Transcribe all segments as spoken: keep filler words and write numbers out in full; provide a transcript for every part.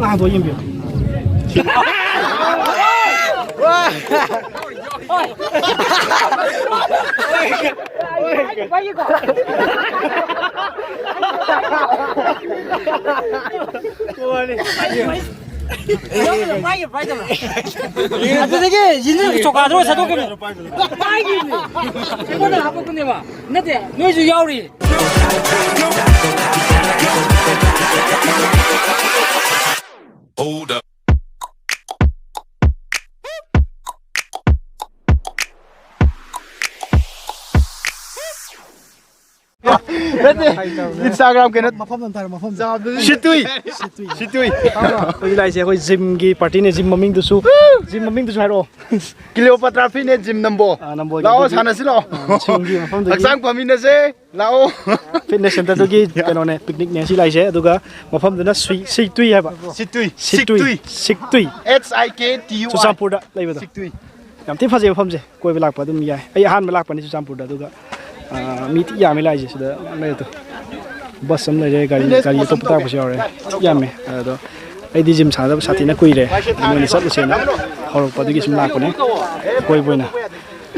ꯍꯥꯡꯗꯣꯛꯑ ꯌꯦꯡꯕꯤꯌꯨ꯫ ꯑꯗꯨꯗꯒꯤ ꯌꯦꯟꯗꯨ ꯆꯣꯀꯥꯗꯨ ꯁꯠꯇꯣꯛꯈꯤꯕꯅꯦ꯫ ꯄꯥꯏꯈꯤꯕꯅꯦ꯫ ꯑꯩꯉꯣꯟꯗ ꯍꯥꯄꯛꯄꯅꯦꯕ꯫ ꯅꯠꯇꯦ, ꯅꯣꯏꯁꯨ ꯌꯥꯎꯔꯤ꯫ Hold up. ꯅꯠꯇꯦ, Instagram ꯀꯩꯅꯣ ꯃꯐꯝ ꯑꯃ ꯊꯥꯔꯣ, ꯃꯐꯝ ꯆꯥꯕꯗꯨꯗꯤ꯫ ꯁꯤꯠꯇꯨꯏ꯫ ꯁꯤꯠꯇꯨꯏ꯫ ꯁꯤꯠꯇꯨꯏ꯫ ꯑꯩꯈꯣꯏꯒꯤ ꯂꯥꯛꯏꯁꯦ ꯑꯩꯈꯣꯏ gymꯒꯤ partyꯅꯦ꯫ Gym ꯃꯃꯤꯡꯗꯨꯁꯨ, gym ꯃꯃꯤꯡꯗꯨꯁꯨ ꯍꯥꯏꯔꯛꯑꯣ꯫ Cleopatra Fitness Gym ꯅꯝꯕꯣ꯫ ꯑꯥ, ꯅꯝꯕꯣꯒꯤ ꯂꯥꯛꯑꯣ, ꯑꯗꯨꯒꯤ, ꯁꯥꯟꯅꯁꯤ ꯂꯥꯛꯑꯣ꯫ ꯑꯥ, gymꯒꯤ ꯃꯐꯝꯗꯨꯒꯤ ꯍꯛꯆꯥꯡ ꯐꯃꯤꯟꯅꯁꯦ꯫ ꯂꯥꯛꯑꯣ꯫ Fitness centreꯗꯨꯒꯤ ꯀꯩꯅꯣꯅꯦ, picnicꯅꯦ ꯁꯤ ꯂꯥꯛꯏꯁꯦ꯫ ꯑꯗꯨꯒ ꯃꯐꯝꯗꯨꯅ ꯁꯨꯏ-, ꯁꯤꯠꯇꯨꯏ ꯍꯥꯏꯕ꯫ ꯁꯤꯠꯇꯨꯏ꯫ ꯁꯤꯠꯇꯨꯏ꯫ ꯁꯤꯠꯇꯨꯏ꯫ ꯁꯤꯠꯇꯨꯏ꯫ H I K T U I꯫ ꯆꯨꯔꯆꯥꯟꯄꯨꯔꯗ ꯂꯩꯕꯗꯣ꯫ ꯁꯤꯠꯇꯨꯏ꯫ ꯌꯥꯝ ꯊꯤ ꯐꯖꯩ ꯃꯐꯝꯁꯦ, ꯀꯣꯏꯕ ꯂꯥꯛꯄ ꯑꯗꯨꯝ ꯌꯥꯏ꯫ ꯑꯩ ꯑꯍꯥꯟꯕ ꯂꯥꯛꯄꯅꯤ ꯆꯨꯔꯆꯥꯟꯄꯨꯔꯗ, ꯑꯗꯨꯒ, ꯑꯥ, ꯃꯤ ꯊꯤ ꯌꯥꯝꯃꯤ ꯂꯥꯛꯏꯁꯦ꯫ ꯁꯤꯗ ꯃꯌꯥꯝ ꯂꯩ ꯑꯗꯣ꯫ Bus ꯑꯃ ꯂꯩꯔꯦ, ꯒꯥꯔꯤ, ꯒꯥꯔꯤ ꯑꯇꯣꯞꯄ ꯇꯥꯔꯛꯄꯁꯨ ꯌꯥꯎꯔꯦ꯫ ꯊꯤ ꯌꯥꯝꯃꯦ꯫ ꯑꯗꯣ ꯑꯩꯗꯤ gym ꯁꯥꯟꯅꯗꯕ ꯁꯥꯊꯤꯅ ꯀꯨꯏꯔꯦ꯫ ꯑꯗꯨ ꯃꯣꯏꯅ ꯆꯠꯂꯨꯁꯦꯅ ꯍꯧꯔꯛꯄ ꯑꯗꯨꯒꯤ ꯁꯨꯝ ꯂꯥꯛꯄꯅꯦ꯫ ꯀꯣꯏꯕ ꯑꯣꯏꯅ꯫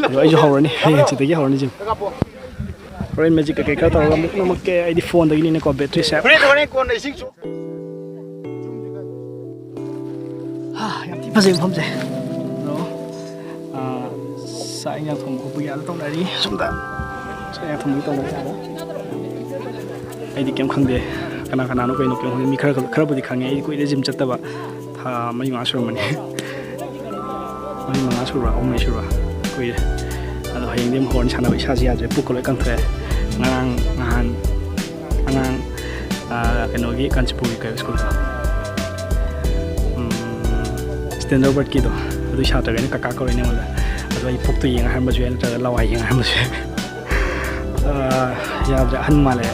ꯑꯗꯣ ꯑꯩꯁꯨ ꯍꯧꯔꯅꯤ꯫ ꯍꯌꯦꯡ ꯍꯪꯆꯤꯠꯇꯒꯤ ꯍꯧꯔꯅꯤ gym꯫ ꯍꯣꯔꯦꯟ magic ꯀꯩꯀꯩ ꯈꯔ ꯇꯧꯔꯒ ꯑꯃꯨꯛ ꯅꯝꯃꯛꯀꯦ꯫ ꯑꯩꯗꯤ phoneꯗꯒꯤꯅꯤꯅꯦꯀꯣ, batteryꯁꯦ꯫ ꯍꯣꯔꯦꯟ, ꯍꯣꯔꯦꯟ ꯀꯣꯟꯅ ꯏꯁꯤꯡ ꯁꯣꯛ- ꯍꯥ, ꯌꯥꯝ ꯊꯤ ꯐꯖꯩ ꯃꯐꯝꯁꯦ꯫ ꯑꯗꯣ, ꯑꯥ, ꯆꯥꯛ ꯏꯟꯖꯥꯡ ꯊꯣꯡꯕ ꯈꯣꯠꯄꯒꯤ ꯑꯥꯗ ꯇꯧꯅꯔꯤ꯫ ꯁꯣꯝꯗ ꯆꯥꯛ ꯏꯟꯖꯥꯡ ꯊꯣꯡꯕꯒꯤ ꯇꯧꯅꯔꯤ ꯑꯥꯗ꯫ ꯑꯩꯗꯤ ꯀꯩꯝ ꯈꯪꯗꯦ꯫ ꯀꯅꯥ ꯀꯅꯥꯅꯣ ꯀꯩꯅꯣ ꯀꯩꯝ ꯈꯪꯗꯦ꯫ ꯃꯤ ꯈꯔ, ꯈꯔꯕꯨꯗꯤ ꯈꯪꯉꯦ꯫ ꯑꯩꯗꯤ ꯀꯨꯏꯔꯦ gym ꯆꯠꯇꯕ꯫ ꯊꯥ ꯃꯔꯤ ꯃꯉꯥ ꯁꯨꯔꯝꯃꯅꯤ꯫ ꯃꯔꯤ ꯃꯉꯥ ꯁꯨꯔꯕ꯭ꯔꯥ? ꯑꯍꯨꯝ ꯃꯔꯤ ꯁꯨꯔꯕ꯭ꯔꯥ? ꯀꯨꯏꯔꯦ꯫ ꯑꯗꯣ ꯍꯌꯦꯡꯗꯤ ꯑꯃꯨꯛ ꯍꯧꯔꯅꯤ ꯁꯥꯟꯅꯕ꯫ ꯏꯁꯥꯁꯦ ꯌꯥꯗ꯭ꯔꯦ꯫ ꯄꯨꯛꯀ ꯂꯣꯏ ꯀꯪꯊꯣꯛꯑꯦ꯫ ꯉꯔꯥꯡ ꯅꯍꯥꯟ ꯑꯉꯥꯡ, ꯑꯥ, ꯀꯩꯅꯣꯒꯤ ꯀꯥꯟꯆꯤꯄꯨꯔꯒꯤ ꯀꯩ ꯁ꯭ꯀꯨꯜꯗꯣ? ꯎꯝ, Standard Wordꯀꯤꯗꯣ꯫ ꯑꯗꯨꯒꯤ ꯁꯥꯇ꯭ꯔꯈꯩꯅ ꯀꯀꯥ ꯀꯧꯔꯤꯅꯦ ꯑꯩꯉꯣꯟꯗ꯫ ꯑꯗꯣ ꯑꯩ ꯄꯨꯛꯇꯣ ꯌꯦꯡꯉ ꯍꯥꯏꯔꯝꯕꯁꯨ ꯌꯥꯏ, ꯅꯠꯇ꯭ꯔꯒ ꯂꯋꯥꯏ ꯌꯦꯡꯉ ꯍꯥꯏꯔꯝꯕꯁꯨ ꯌꯥꯏ꯫ ꯑꯥ, ꯌꯥꯗ꯭ꯔꯦ, ꯑꯍꯟ ꯃꯥꯜꯂꯦ꯫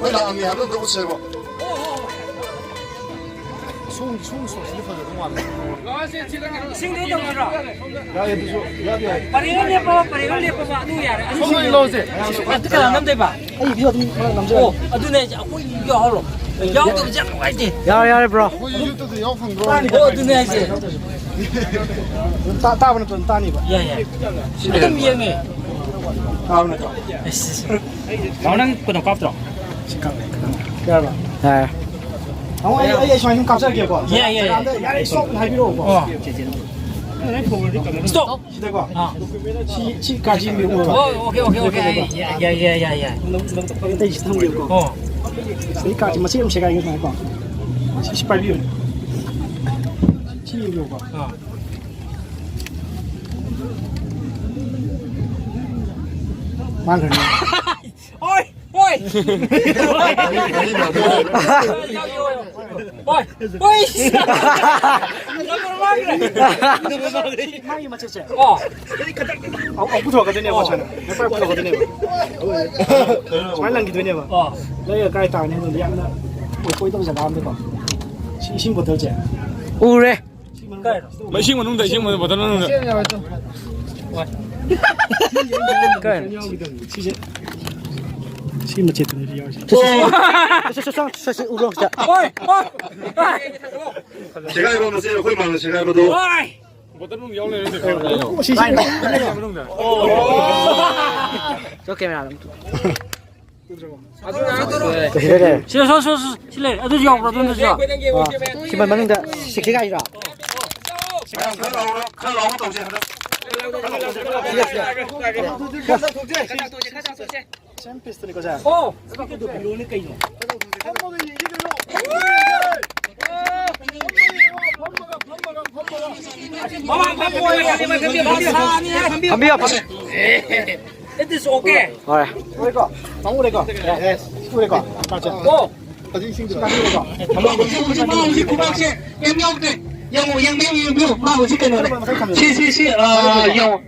ꯃꯣꯏ ꯂꯥꯛꯑꯝꯃꯦ ꯍꯥꯏꯕꯗꯣ ꯑꯝꯇ ꯎꯠꯁꯦꯕ꯫ ꯁꯣꯝ, ꯁꯣꯝ ꯁꯣꯝꯁꯤꯗꯤ ꯐꯖꯗꯧ ꯃꯥꯜꯂꯦ꯫ ꯏꯁꯤꯡꯗꯣ ꯇꯧꯒꯗ꯭ꯔꯣ? ꯌꯥꯏ, ꯑꯗꯨꯁꯨ ꯌꯥꯗꯤ ꯌꯥꯏ꯫ ꯄꯔꯦꯡ ꯑꯃ ꯂꯦꯞꯄꯣ, ꯄꯔꯦꯡ ꯑꯃ ꯂꯦꯞꯄꯣꯕ, ꯑꯗꯨ ꯌꯥꯔꯦ꯫ ꯑꯗꯨ ꯁꯣꯝꯗ ꯑꯣꯏꯅ ꯂꯧꯁꯦ꯫ ꯑꯗꯨ ꯀꯅꯥ ꯅꯝꯗꯣꯏꯕ? ꯑꯩ ꯚꯤꯗꯤꯑꯣ ꯑꯗꯨꯝ ꯈꯔ ꯅꯝꯖꯔꯒꯦ꯫ ꯑꯣ, ꯑꯗꯨꯅꯦ ꯍꯥꯏꯁꯦ, ꯑꯩꯈꯣꯏ ꯌꯥꯎꯍꯜꯂꯣ꯫ ꯌꯥꯎꯗꯕꯁꯦ ꯌꯥꯝ ꯅꯨꯡꯉꯥꯏꯇꯦ꯫ ꯌꯥꯔꯦ, ꯌꯥꯔꯦ, ꯕ꯭ꯔꯣ꯫ ꯑꯩꯈꯣꯏ ꯌꯨꯇ꯭ꯌꯨꯕꯇ ꯌꯥꯎ ꯐꯪꯗ꯭ꯔꯣ? ꯑꯣ, ꯑꯗꯨꯅꯦ ꯍꯥꯏꯁꯦ꯫ ꯑꯗꯨꯝ ꯇꯥ-, ꯇꯥꯕ ꯅꯠꯇ꯭ꯔꯣ? ꯑꯗꯨꯝ ꯇꯥꯅꯤꯕ꯫ ꯌꯥꯏ, ꯌꯥꯏ꯫ ꯑꯗꯨꯝ ꯌꯦꯡꯉꯦ꯫ ꯇꯥꯕ ꯅꯠꯇ꯭ꯔꯣ? ꯑꯁ꯫ ꯕ꯭ꯔꯣ, ꯅꯪ ꯀꯩꯅꯣ ꯀꯥꯞꯇ꯭ꯔꯣ? ꯁꯤ ꯀꯥꯞꯄꯦ꯫ ꯌꯥꯔꯕ? ꯌꯥꯔꯦ꯫ ꯑꯃꯨꯛ ꯑꯩ, ꯑꯩ, ꯑꯩ ꯁꯨꯃꯥꯏꯅ ꯁꯨꯝ ꯀꯥꯞꯆꯔꯛꯀꯦꯀꯣ꯫ ꯌꯥꯏ, ꯌꯥꯏ, ꯌꯥꯏ꯫ ꯌꯥꯔꯦ, stop ꯍꯥꯏꯕꯤꯔꯛꯑꯣꯀꯣ꯫ ꯑꯣ꯫ Stop꯫ ꯁꯤꯗꯀꯣ꯫ ꯑꯥ꯫ ꯁꯤ, ꯁꯤ ꯀꯥꯁꯤ ꯃꯤꯍꯨꯠ ꯑꯣꯏꯕ꯫ ꯑꯣ, okay, okay, okay. ꯌꯥꯏ, ꯌꯥꯏ, ꯌꯥꯏ, ꯌꯥꯏ, ꯌꯥꯏ꯫ ꯑꯇꯩꯁꯤ ꯊꯝꯕꯤꯌꯨꯀꯣ꯫ ꯑꯣ꯫ ꯁꯤ ꯀꯥꯁꯤ ꯃꯆꯦꯠ ꯑꯃ ꯁꯦꯒꯥꯏꯒꯦ ꯁꯨꯃꯥꯏꯅꯀꯣ꯫ ꯁꯤ, ꯁꯤ ꯄꯥꯏꯕꯤꯌꯨꯅꯦ꯫ ꯁꯤ ꯌꯦꯡꯕꯤꯌꯨꯀꯣ꯫ ꯑꯥ꯫ ꯃꯥꯡꯈ꯭ꯔꯅꯤ꯫ ꯍꯣꯏ! ꯍꯣꯏ! ꯍꯣꯏ! ꯍꯣꯏ! ꯃꯥꯒꯤ ꯃꯆꯦꯠꯁꯦ꯫ ꯑꯣ꯫ ꯑꯃꯨꯛ, ꯑꯃꯨꯛ ꯄꯨꯊꯣꯔꯛꯀꯗꯣꯏꯅꯦꯕ, ꯑꯣ꯫ ꯁꯨꯃꯥꯏꯅ꯫ ꯃꯄꯥ ꯄꯨꯊꯣꯔꯛꯀꯗꯣꯏꯅꯦꯕ꯫ ꯁꯨꯃꯥꯏꯅ ꯂꯪꯈꯤꯗꯣꯏꯅꯦꯕ꯫ ꯑꯣ꯫ ꯂꯩꯔꯒ ꯀꯥꯏ ꯇꯥꯔꯅꯤ ꯈꯪꯗꯦ, ꯌꯥꯝꯅ ꯑꯣꯏꯊꯣꯛꯑꯣꯏꯗꯕ ꯖꯒꯥ ꯑꯝꯗꯀꯣ꯫ ꯁꯤ ꯏꯁꯤꯡ ꯕꯣꯇꯜꯁꯦ꯫ ꯎꯔꯦ꯫ ꯀꯥꯏꯗꯅꯣ? ꯏꯁꯤꯡ ꯃꯅꯨꯡꯗ, ꯏꯁꯤꯡ ꯃꯅꯨꯡꯗ, ꯕꯣꯇꯜ ꯃꯅꯨꯡꯗ꯫ ꯀꯥꯏꯗꯅꯣ? ꯁꯤꯁꯦ, ꯁꯤ ꯃꯆꯦꯠꯇꯨꯅꯦ ꯌꯥꯎꯔꯤꯁꯦ꯫ ꯁꯦ, ꯁꯦ, ꯁꯦ, ꯁꯦ, ꯁꯦ, ꯁꯦ, ꯁꯦ, ꯎꯔꯣ ꯁꯤꯗ꯫ ꯑꯣꯏ! ꯑꯣꯏ! ꯁꯦꯒꯥꯏꯕ ꯃꯆꯦꯠ ꯑꯩꯈꯣꯏ ꯃꯥꯡꯗ ꯁꯦꯒꯥꯏꯕꯗꯣ꯫ ꯑꯣꯏ! ꯕꯣꯇꯜ ꯃꯅꯨꯡ ꯌꯥꯎ ꯂꯩꯔꯦ꯫ ꯁꯤ, ꯁꯤ, ꯕꯣꯇꯜ ꯃꯅꯨꯡꯗ꯫ ꯆꯣ, ꯀꯦꯃꯦꯔꯥ ꯑꯗꯨꯝ꯫ ꯁꯤ ꯂꯩꯔꯦ꯫ ꯁꯤ, ꯁꯣ, ꯁꯣ, ꯁꯣ, ꯁꯤ ꯂꯩꯔꯦ꯫ ꯑꯗꯨꯁꯨ ꯌꯥꯎꯕ꯭ꯔꯣ? ꯑꯗꯨꯝꯗꯁꯨ ꯌꯥꯎ-, ꯑꯥ, ꯁꯤ ꯃꯅꯨꯡꯗ ꯁꯤꯛꯁꯇꯤ ꯀꯥꯏꯁꯤꯔꯣ? ꯈꯔ ꯂꯥꯎꯅ, ꯈꯔ ꯂꯥꯎꯅ ꯇꯧꯁꯦ ꯍꯟꯗꯛ꯫ ꯁꯦꯝ ꯄꯤꯁꯇꯅꯤꯀꯣ, ꯁꯦ꯫ ꯑꯣ! ꯐꯝꯕꯤꯌꯣ, ꯐꯝꯕꯤꯌꯣ꯫ It is okay. ꯍꯣꯏ꯫ ꯎꯔꯦꯀꯣ? ꯃꯥ ꯎꯔꯦꯀꯣ? Yes. ꯎꯔꯦꯀꯣ? ꯃꯥꯁꯦ꯫ ꯑꯣ꯫ ꯍꯧꯖꯤꯛ ꯏꯁꯤꯡꯗꯨ ꯀꯥꯈꯠꯂꯦꯀꯣ? ꯍꯧꯖꯤꯛ, ꯍꯧꯖꯤꯛ ꯈꯨꯕꯥꯛꯁꯦ ꯀꯩꯝ ꯌꯥꯎꯗ꯭ꯔꯦ꯫ ꯌꯦꯡꯉꯨ, ꯌꯦꯡꯕꯤꯌꯨ, ꯌꯦꯡꯕꯤꯌꯨ꯫ ꯃꯥ ꯍꯧꯖꯤꯛ ꯀꯩꯅꯣꯅꯦ꯫ ꯁꯤ, ꯁꯤ, ꯁꯤ, ꯑ, ꯌꯦꯡꯉꯨ꯫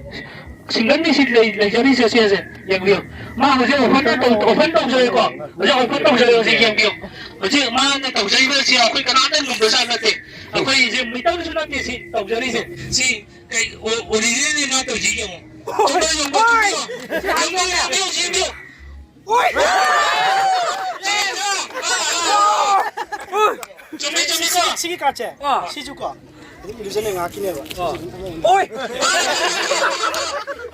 Singleꯅꯤ ꯁꯤ ꯂꯩ-, ꯂꯩꯖꯔꯤꯁꯦ, ꯁꯦ, ꯁꯦ꯫ ꯌꯦꯡꯕꯤꯌꯨ꯫ ꯃꯥ ꯍꯧꯖꯤꯛ ꯑꯣꯄꯟ ꯇꯧ-, ꯑꯣꯄꯟ ꯇꯧꯖꯔꯦꯀꯣ꯫ ꯍꯧꯖꯤꯛ ꯑꯣꯄꯟ ꯇꯧꯖꯔꯦ, ꯍꯧꯖꯤꯛ ꯌꯦꯡꯕꯤꯌꯨ꯫ ꯍꯧꯖꯤꯛ ꯃꯥꯅ ꯇꯧꯖꯔꯤꯕꯁꯤ ꯑꯩꯈꯣꯏ ꯀꯅꯥꯝꯇ ꯉꯝꯕꯖꯥꯠ ꯅꯠꯇꯦ꯫ ꯑꯩꯈꯣꯏꯁꯦ ꯃꯤꯇꯪꯁꯨ ꯅꯠꯇꯦ ꯁꯤ ꯇꯧꯖꯔꯤꯁꯦ꯫ ꯁꯤ ꯀꯩ, ꯑꯣ-, ꯑꯣꯔꯤꯖꯤꯅꯦꯜꯅꯤ ꯃꯥ ꯇꯧꯔꯤꯁꯤ ꯌꯦꯡꯉꯣ꯫ ꯆꯨꯝꯕ꯭ꯔꯥ, ꯌꯦꯡꯉꯣ, ꯆꯨꯝꯕ꯭ꯔꯥ? ꯌꯦꯡꯉꯣ, ꯌꯦꯡꯕꯤꯌꯨ, ꯌꯦꯡꯕꯤꯌꯨ꯫ ꯆꯨꯝꯃꯤ, ꯆꯨꯝꯃꯤꯀꯣ? ꯁꯤꯒꯤ ꯀꯥꯔꯠꯁꯦ? ꯑꯥ꯫ ꯁꯤꯁꯨꯀꯣ? ꯑꯗꯨꯝ ꯏꯂꯨꯖꯟꯅ ꯉꯥꯛꯀꯤꯅꯦꯕ꯫ ꯑꯣꯏ!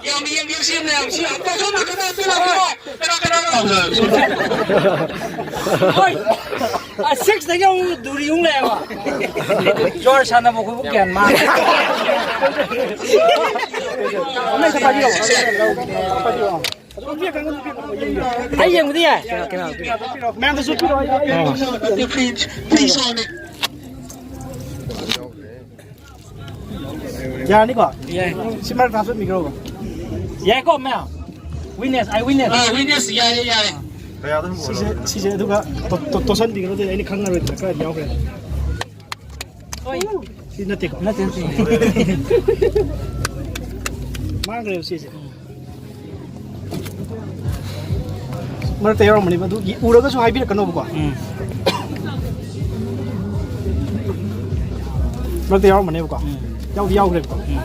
ꯌꯥꯝ ꯌꯦꯡꯕꯤꯌꯨ, ꯁꯤ ꯃꯌꯥꯝꯁꯤ꯫ ꯑꯝꯇ ꯁꯣꯝꯗ ꯈꯤꯇꯪ ꯑꯝꯇ ꯂꯥꯛꯄꯤꯔꯣ꯫ ꯀꯅꯥ, ꯀꯅꯥ, ꯀꯅꯥ? ꯑꯣꯏ! ꯑ, ꯁꯤꯛꯁꯇꯒꯤ ꯑꯃꯨꯛ ꯗꯨꯔꯤ ꯑꯃꯨꯛ ꯂꯩꯌꯦꯕ꯫ ꯖꯣꯔ ꯁꯥꯟꯅꯕ ꯑꯩꯈꯣꯏꯕꯨ ꯒ꯭ꯌꯥꯟ ꯃꯥꯡꯉꯦ꯫ ꯑꯃ ꯍꯦꯛꯇ ꯄꯥꯏꯕꯤꯔꯛꯑꯣ꯫ ꯑꯩ ꯌꯦꯡꯕꯗꯤ ꯌꯥꯏ꯫ ꯃꯌꯥꯝꯗꯁꯨ ꯄꯤꯔꯛꯑꯣ, ꯑꯩ, ꯑꯩ, ꯑꯩ, ꯌꯥꯔꯅꯤꯀꯣ? ꯌꯥꯏ꯫ ꯁꯤ ꯃꯔꯛꯇ ꯍꯥꯞꯆꯤꯟꯕꯤꯈ꯭ꯔꯣꯕ꯫ ꯌꯥꯏꯀꯣ, ꯃꯌꯥꯝ? Witness, I witness꯫ Ah, witness, ꯌꯥꯏꯌꯦ, ꯌꯥꯏꯌꯦ꯫ ꯁꯤꯁꯦ, ꯁꯤꯁꯦ ꯑꯗꯨꯒ ꯇꯣ-, ꯇꯣ-, ꯇꯣꯠꯁꯟꯕꯤꯈ꯭ꯔꯣ, ꯑꯗꯨꯗꯤ ꯑꯩꯅ ꯈꯪꯉꯔꯣꯏꯗꯅ ꯈꯔꯗꯤ ꯌꯥꯎꯈ꯭ꯔꯦ꯫ ꯍꯣꯏ꯫ ꯁꯤ ꯅꯠꯇꯦꯀꯣ? ꯅꯠꯇꯦ, ꯅꯠꯇꯦ꯫ ꯃꯥꯡꯈ꯭ꯔꯦꯕ ꯁꯤꯁꯦ꯫ ꯃꯔꯛꯇ ꯌꯥꯎꯔꯝꯕꯅꯦꯕ, ꯑꯗꯨ ꯎꯔꯒꯁꯨ ꯍꯥꯏꯕꯤꯔꯛꯀꯅꯣꯕꯀꯣ꯫ ꯎꯝ꯫ ꯃꯔꯛꯇ ꯌꯥꯎꯔꯝꯕꯅꯦꯕꯀꯣ꯫ ꯎꯝ꯫ ꯌꯥꯎꯗꯤ ꯌꯥꯎꯈ꯭ꯔꯦꯕꯀꯣ꯫ ꯎꯝ꯫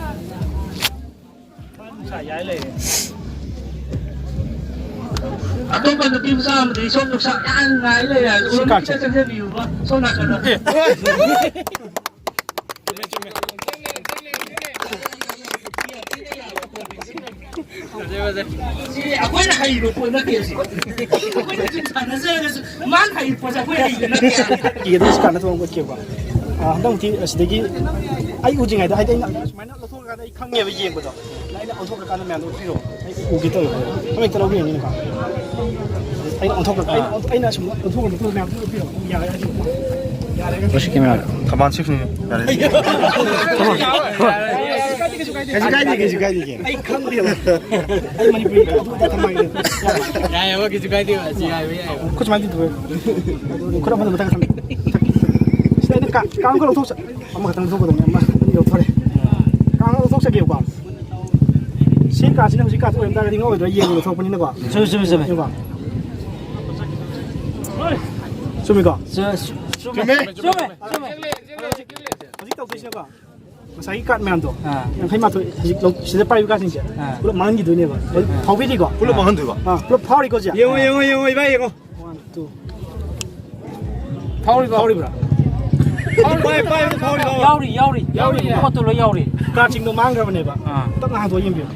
ꯑꯇꯣꯞꯄ ꯅꯨꯄꯤ ꯃꯆꯥ ꯑꯃꯗꯤ ꯁꯣꯝ ꯅꯨꯡꯁꯥ ꯌꯥꯝ ꯉꯥꯏ ꯂꯩꯔꯦ꯫ ꯁꯤ ꯀꯥꯔꯠꯁꯦ꯫ ꯆꯪꯖꯕꯤꯌꯨꯕ, ꯁꯣꯝ ꯅꯥꯀꯟꯗ꯫ ꯁꯤ ꯑꯩꯈꯣꯏꯅ ꯍꯩꯕ ꯄꯣꯠ ꯅꯠꯇꯦ ꯁꯤ꯫ ꯑꯩꯈꯣꯏꯅ ꯁꯨꯝ ꯁꯥꯟꯅꯖꯔꯒꯁꯨ ꯃꯥꯅ ꯍꯩꯕ ꯄꯣꯠꯁꯦ ꯑꯩꯈꯣꯏ ꯍꯩꯕ ꯅꯠꯇꯦ꯫ ꯀꯤꯒꯦ ꯑꯗꯨꯝ ꯁꯤ ꯀꯥꯟꯗ ꯊꯣꯛꯑꯒ ꯎꯠꯀꯦꯕ꯫ ꯑꯥ, ꯍꯟꯗꯛꯃꯨꯛꯇꯤ ꯑꯁꯤꯗꯒꯤ ꯑꯩ ꯎꯗ꯭ꯔꯤꯉꯩꯗ, ꯍꯥꯏꯗꯤ ꯑꯩꯅ ꯁꯨꯃꯥꯏꯅ ꯂꯧꯊꯣꯛꯑꯀꯥꯟꯗ ꯑꯩ ꯈꯪꯉꯦꯕ ꯌꯦꯡꯕꯗꯣ꯫ ꯑꯩꯅ ꯑꯣꯟꯊꯣꯛꯈ꯭ꯔꯀꯥꯟꯗ ꯃꯌꯥꯝꯗꯣ ꯎꯠꯄꯤꯔꯣ꯫ ꯑꯩ ꯎꯒꯦ ꯇꯧꯋꯦ꯫ ꯑꯃ ꯍꯦꯛꯇ ꯂꯧꯕꯤꯔꯣꯅꯦ ꯀꯣ꯫ ꯑꯩꯅ ꯑꯣꯟꯊꯣꯛꯈ꯭ꯔꯀꯥꯟꯗ, ꯑꯩꯅ ꯑꯣꯟꯊꯣꯛ-, ꯑꯩꯅ ꯑꯁꯨꯝ ꯑꯣꯟꯊꯣꯛꯈ꯭ꯔ ꯃꯇꯨꯡꯗ ꯃꯌꯥꯝꯗꯣ ꯎꯠꯄꯤꯔꯣ꯫ ꯌꯥꯔꯦ, ꯌꯥꯔꯦ꯫ ꯃꯁꯤ ꯀꯦꯃꯦꯔꯥꯗ꯫ ꯊꯝꯕꯥꯜ ꯁꯤꯛꯁꯅꯤ꯫ ꯌꯥꯔꯦ꯫ ꯀꯩꯁꯨ ꯀꯥꯏꯗꯦ, ꯀꯩꯁꯨ ꯀꯥꯏꯗꯦ꯫ ꯑꯩ ꯈꯪꯗꯦꯕ꯫ ꯑꯩ ꯃꯅꯤꯄꯨꯔꯤ ꯑꯗꯨ ꯑꯗꯥ ꯊꯝꯃꯒꯦ꯫ ꯌꯥꯏꯌꯦꯕ, ꯀꯩꯁꯨ ꯀꯥꯏꯗꯦꯕ꯫ ꯑꯁꯤ ꯌꯥꯏꯕ ꯌꯥꯏꯌꯦꯕ꯫ ꯈꯨꯠ ꯁꯨꯃꯥꯏꯅ ꯇꯧꯊꯣꯛꯑꯦ꯫ ꯈꯨꯠ ꯑꯃꯗ ꯃꯊꯛ ꯊꯝꯃꯦ꯫ ꯁꯤꯗ ꯑꯩꯅ ꯀꯥ-, ꯀꯥꯡ ꯈꯔ ꯂꯧꯊꯣꯛꯆ-, ꯑꯃꯈꯛꯇꯪ ꯂꯧꯊꯣꯛꯀꯗꯕꯅꯤ, ꯑꯃ ꯑꯅꯤ ꯂꯧꯊꯣꯔꯦ꯫ ꯀꯥꯡ ꯂꯧꯊꯣꯛꯆꯒꯦꯕꯀꯣ꯫ ꯁꯤ ꯁꯤ ꯀꯥꯔꯠꯁꯤꯅ ꯍꯧꯖꯤꯛ ꯀꯥꯔꯠ ꯑꯣꯏꯔꯝ ꯇꯥꯔꯒꯗꯤ ꯉꯧꯔꯣꯏꯗ꯭ꯔꯥ ꯌꯦꯡꯕꯗ ꯊꯣꯛꯄꯅꯤꯅꯀꯣ꯫ ꯆꯨꯝꯃꯤ, ꯆꯨꯝꯃꯤ, ꯆꯨꯝꯃꯤ꯫ ꯌꯦꯡꯉꯣ꯫ ꯆꯨꯝꯃꯤꯀꯣ? ꯆꯨ-, ꯆꯨꯝꯃꯦ꯫ ꯆꯨꯝꯃꯦ, ꯆꯨꯝꯃꯦ꯫ ꯍꯧꯖꯤꯛ ꯇꯧꯗꯣꯏꯁꯤꯅꯀꯣ, ꯉꯁꯥꯏꯒꯤ ꯀꯥꯔꯠ ꯃꯌꯥꯝꯗꯣ, ꯑꯥ꯫ ꯌꯥꯡꯈꯩ ꯃꯥꯊꯣꯏ ꯍꯧꯖꯤꯛ ꯂꯧ-, ꯁꯤꯗ ꯄꯥꯏꯔꯤꯕ ꯀꯥꯔꯠꯁꯤꯡꯁꯦ ꯑꯥ꯫ ꯄꯨꯂꯞ ꯃꯥꯡꯍꯟꯈꯤꯗꯣꯏꯅꯦꯕ꯫ ꯍꯧꯖꯤꯛ ꯑꯥ꯫ ꯐꯥꯎꯕꯤꯔꯤꯀꯣ? ꯄꯨꯂꯞ ꯑꯥ꯫ ꯃꯥꯡꯍꯟꯗꯣꯏꯕ? ꯑꯥ, ꯄꯨꯂꯞ ꯐꯥꯎꯔꯤꯀꯣ ꯍꯧꯖꯤꯛ? ꯌꯦꯡꯉꯣ, ꯌꯦꯡꯉꯣ, ꯌꯦꯡꯉꯣ, ꯏꯕꯥꯏ ꯌꯦꯡꯉꯣ꯫ One, two. ꯐꯥꯎꯔꯤꯕ꯭ꯔꯣ? ꯐꯥꯎꯔꯤꯕ꯭ꯔꯥ? ꯐꯥꯎꯔꯤ꯫ ꯄꯥꯏ-, ꯄꯥꯏꯕꯗ ꯐꯥꯎꯔꯤꯕ꯭ꯔꯣ? ꯌꯥꯎꯔꯤ, ꯌꯥꯎꯔꯤ꯫ ꯌꯥꯎꯔꯤꯕ꯭ꯔꯥ? ꯄꯣꯠꯇꯣ ꯂꯣꯏ ꯌꯥꯎꯔꯤ꯫ ꯀꯥꯔꯠꯁꯤꯡꯗꯣ ꯃꯥꯡꯈ꯭ꯔꯕꯅꯦꯕ꯫ ꯑꯥ꯫ ꯇꯞꯅ ꯍꯥꯡꯗꯣꯛꯑ ꯌꯦꯡꯕꯤꯌꯨ꯫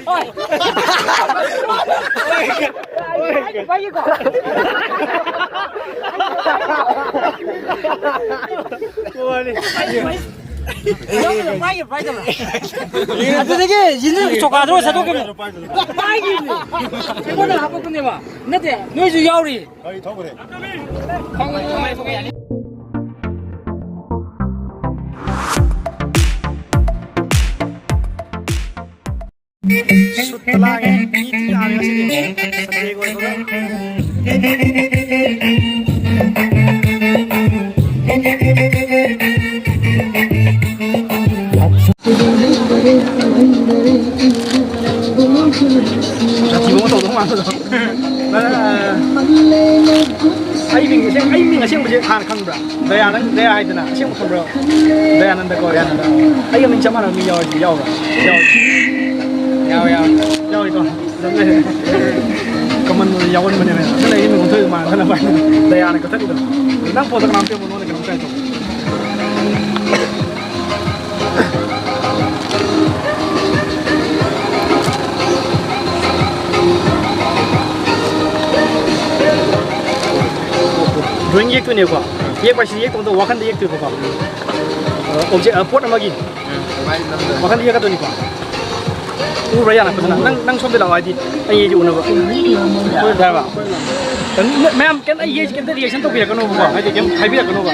ꯍꯣꯏ꯫ ꯑꯗꯨꯗꯒꯤ ꯌꯦꯟꯗ꯭ꯔꯤꯒꯤ ꯆꯣꯀꯥꯗꯣ ꯁꯠꯇꯣꯛꯈꯤꯕꯅꯦ꯫ ꯄꯥꯏꯈꯤꯕꯅꯦ꯫ ꯑꯩꯉꯣꯟꯗ ꯍꯥꯄꯛꯄꯅꯦꯕ꯫ ꯅꯠꯇꯦ, ꯅꯣꯏꯁꯨ ꯌꯥꯎꯔꯤ꯫ ꯒꯥꯔꯤ ꯊꯧꯈ꯭ꯔꯦ꯫ ꯁꯨꯠꯇ ꯂꯥꯡꯉꯦ꯫ ꯃꯤ ꯊꯤ ꯌꯥꯝꯃꯦ ꯉꯁꯤꯗꯤ꯫ Sunday ꯑꯣꯏꯕꯒ꯫ ꯁꯥꯊꯤꯕ ꯑꯃ ꯇꯧꯗꯧ ꯃꯥꯟꯕꯗꯣ꯫ ꯑꯩ ꯃꯤꯡ ꯑꯁꯦꯡ-, ꯑꯩ ꯃꯤꯡ ꯑꯁꯦꯡꯕꯁꯦ ꯍꯥꯟꯅ ꯈꯪꯕ꯭ꯔꯥ? ꯗꯌꯥꯅꯟ-, ꯗꯌꯥ ꯍꯥꯏꯗꯅ ꯑꯁꯦꯡꯕ ꯈꯪꯕ꯭ꯔꯣ? ꯗꯌꯥꯅꯟꯗ ꯀꯧꯋꯦ꯫ ꯑꯩꯒ ꯃꯤꯡ ꯆꯞ ꯃꯥꯟꯅꯕ ꯃꯤ ꯌꯥꯎꯔꯗꯤ ꯌꯥꯎꯕ꯭ꯔꯥ? ꯌꯥꯎꯋꯦ꯫ ꯌꯥꯎꯋꯦ, ꯌꯥꯎꯋꯦ꯫ ꯌꯥꯎꯋꯤꯀꯣ? ꯑꯗꯨꯝ ꯂꯩꯔꯦ꯫ Common ꯑꯣꯏꯅ ꯌꯥꯎꯒꯟꯕꯅꯦꯕ꯫ ꯑꯗꯨꯅ ꯑꯩꯒꯤ ꯃꯤꯡ ꯑꯣꯟꯊꯣꯛꯏꯗꯣ ꯃꯥꯟꯅꯗꯅꯕ ꯍꯥꯏꯅ ꯗꯌꯥꯅ ꯀꯛꯊꯠꯂꯤꯗꯣ꯫ ꯅꯪ ꯄꯣꯠꯇꯣ ꯀꯅꯥꯝ ꯄꯤꯔꯝꯃꯣ, ꯅꯉꯣꯟꯗ ꯀꯩꯅꯣꯝ ꯇ꯭ꯔꯥꯏ ꯇꯧ꯫ Drawing ꯌꯦꯛꯇꯣꯏꯅꯦꯀꯣ꯫ ꯌꯦꯛꯄ ꯍꯥꯏꯁꯤ ꯌꯦꯛꯇꯧꯗ ꯋꯥꯈꯟꯗ ꯌꯦꯛꯇꯣꯏꯕꯀꯣ꯫ ꯑ, object, ꯑ, ꯄꯣꯠ ꯑꯃꯒꯤ ꯋꯥꯈꯟꯗ ꯌꯦꯛꯀꯗꯣꯏꯅꯤꯀꯣ꯫ ꯎꯕ꯭ꯔꯥ ꯌꯥꯅ ꯐꯖꯅ? ꯅꯪ, ꯅꯪ ꯁꯣꯝꯗ ꯂꯥꯛꯑꯣ ꯍꯥꯏꯗꯤ ꯑꯩ ꯌꯦꯛꯁꯦ ꯎꯅꯕ꯫ ꯌꯥꯔꯕ? ꯃꯌꯥꯝ ꯀꯩꯝꯇ, ꯑꯩ ꯌꯦꯛꯁꯦ ꯀꯩꯝꯇ reaction ꯇꯧꯕꯤꯔꯛꯀꯅꯣꯕꯀꯣ꯫ ꯍꯥꯏꯗꯤ ꯀꯩꯝ ꯍꯥꯏꯕꯤꯔꯛꯀꯅꯣꯕ꯫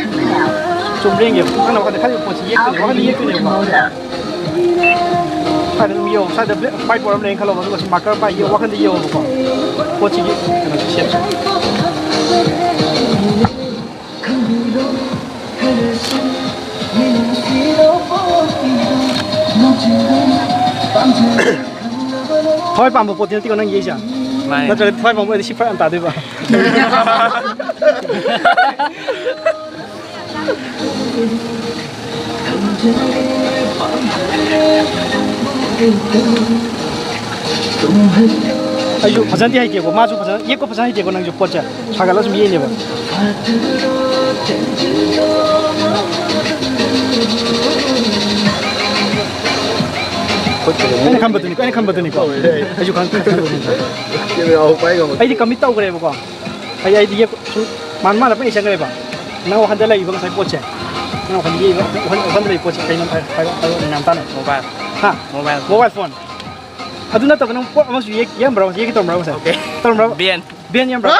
ꯆꯨꯝꯕ꯭ꯔꯥ ꯌꯦꯡꯒꯦꯕ꯫ ꯅꯪꯅ ꯋꯥꯈꯜꯗ ꯈꯜꯂꯤꯕ ꯄꯣꯠꯁꯤ ꯌꯦꯛꯇꯣꯏꯅꯦ, ꯋꯥꯈꯜꯗ ꯌꯦꯛꯇꯣꯏꯅꯦꯕꯀꯣ꯫ ꯁ꯭ꯋꯥꯏꯗ ꯑꯗꯨꯝ ꯌꯦꯡꯉꯣ꯫ ꯁ꯭ꯋꯥꯏꯗ black whiteboard ꯑꯃ ꯂꯩꯅ ꯈꯜꯂꯣꯕ, ꯑꯗꯨꯒ ꯁꯤ marker ꯄꯥꯏ ꯌꯦꯡꯉꯣ, ꯋꯥꯈꯜꯗ ꯌꯦꯡꯉꯣꯕꯀꯣ꯫ ꯄꯣꯠꯁꯤꯒꯤ ꯀꯩꯅꯣꯁꯦ shapeꯁꯦ꯫ ꯊꯋꯥꯏ ꯄꯥꯝꯕ ꯄꯣꯠꯇꯤ ꯅꯠꯇꯦꯀꯣ ꯅꯪ ꯌꯦꯛꯏꯁꯦ? ꯃꯥꯅꯦ꯫ ꯅꯠꯇ꯭ꯔꯒ ꯊꯋꯥꯏ ꯄꯥꯝꯕ ꯑꯣꯏꯔꯗꯤ ꯁꯤ ꯐꯔꯛ ꯌꯥꯝ ꯇꯥꯗꯣꯏꯕ꯫ ꯑꯩꯁꯨ ꯐꯖꯅꯗꯤ ꯍꯩꯇꯦꯀꯣ, ꯃꯥꯁꯨ ꯐꯖꯅ ꯌꯦꯛꯄ ꯐꯖꯅ ꯍꯩꯇꯦꯀꯣ, ꯅꯪꯁꯨ ꯄꯣꯠꯁꯦ ꯁꯥꯒꯠꯂꯒ ꯁꯨꯝ ꯌꯦꯛꯏꯅꯦꯕ꯫ ꯑꯩꯅ ꯈꯟꯕꯗꯨꯅꯤꯀꯣ, ꯑꯩꯅ ꯈꯟꯕꯗꯨꯅꯤꯀꯣ꯫ ꯑꯩꯁꯨ ꯈꯪ-, ꯈꯟꯕꯗꯨꯅꯤꯀꯣ꯫ ꯑꯩꯗꯤ ꯀꯃꯤꯠ ꯇꯧꯈ꯭ꯔꯦꯕꯀꯣ꯫ ꯑꯩ, ꯑꯩꯗꯤ ꯌꯦꯛ-, ꯁꯨꯝ ꯃꯥꯟ ꯃꯥꯟꯅ ꯄꯪꯏ ꯆꯪꯈ꯭ꯔꯦꯕ꯫ ꯅꯪ ꯋꯥꯈꯟꯗ ꯂꯩꯔꯤꯕ ꯉꯁꯥꯏ ꯄꯣꯠꯁꯦ, ꯅꯪ ꯋꯥꯈꯟꯗ ꯌꯦꯛꯏꯕ, ꯋꯥꯈꯟ, ꯋꯥꯈꯟꯗ ꯂꯩꯔꯤꯕ ꯄꯣꯠꯁꯦ ꯀꯩꯅꯣ? ꯍꯥꯏꯔꯣ, ꯍꯥꯏꯔꯣ, ꯍꯥꯏꯔꯣ, ꯃꯌꯥꯝ ꯇꯥꯅ꯫ ꯃꯣꯕꯥꯏꯜ꯫ ꯍꯥ? ꯃꯣꯕꯥꯏꯜ꯫ Mobile phone. ꯑꯗꯨ ꯅꯠꯇꯕ ꯅꯪ ꯄꯣꯠ ꯑꯃꯁꯨ ꯌꯦꯛ-, ꯌꯦꯛꯑꯝꯕ꯭ꯔꯣ? ꯌꯦꯛꯀꯦ ꯇꯧꯔꯝꯕ꯭ꯔꯣ ꯉꯁꯥꯏ? ꯑꯣꯀꯦ꯫ ꯇꯧꯔꯝꯕ꯭ꯔꯣ? ꯕꯦꯟ꯫ ꯕꯦꯟ ꯌꯦꯛꯑꯝꯕ꯭ꯔꯣ?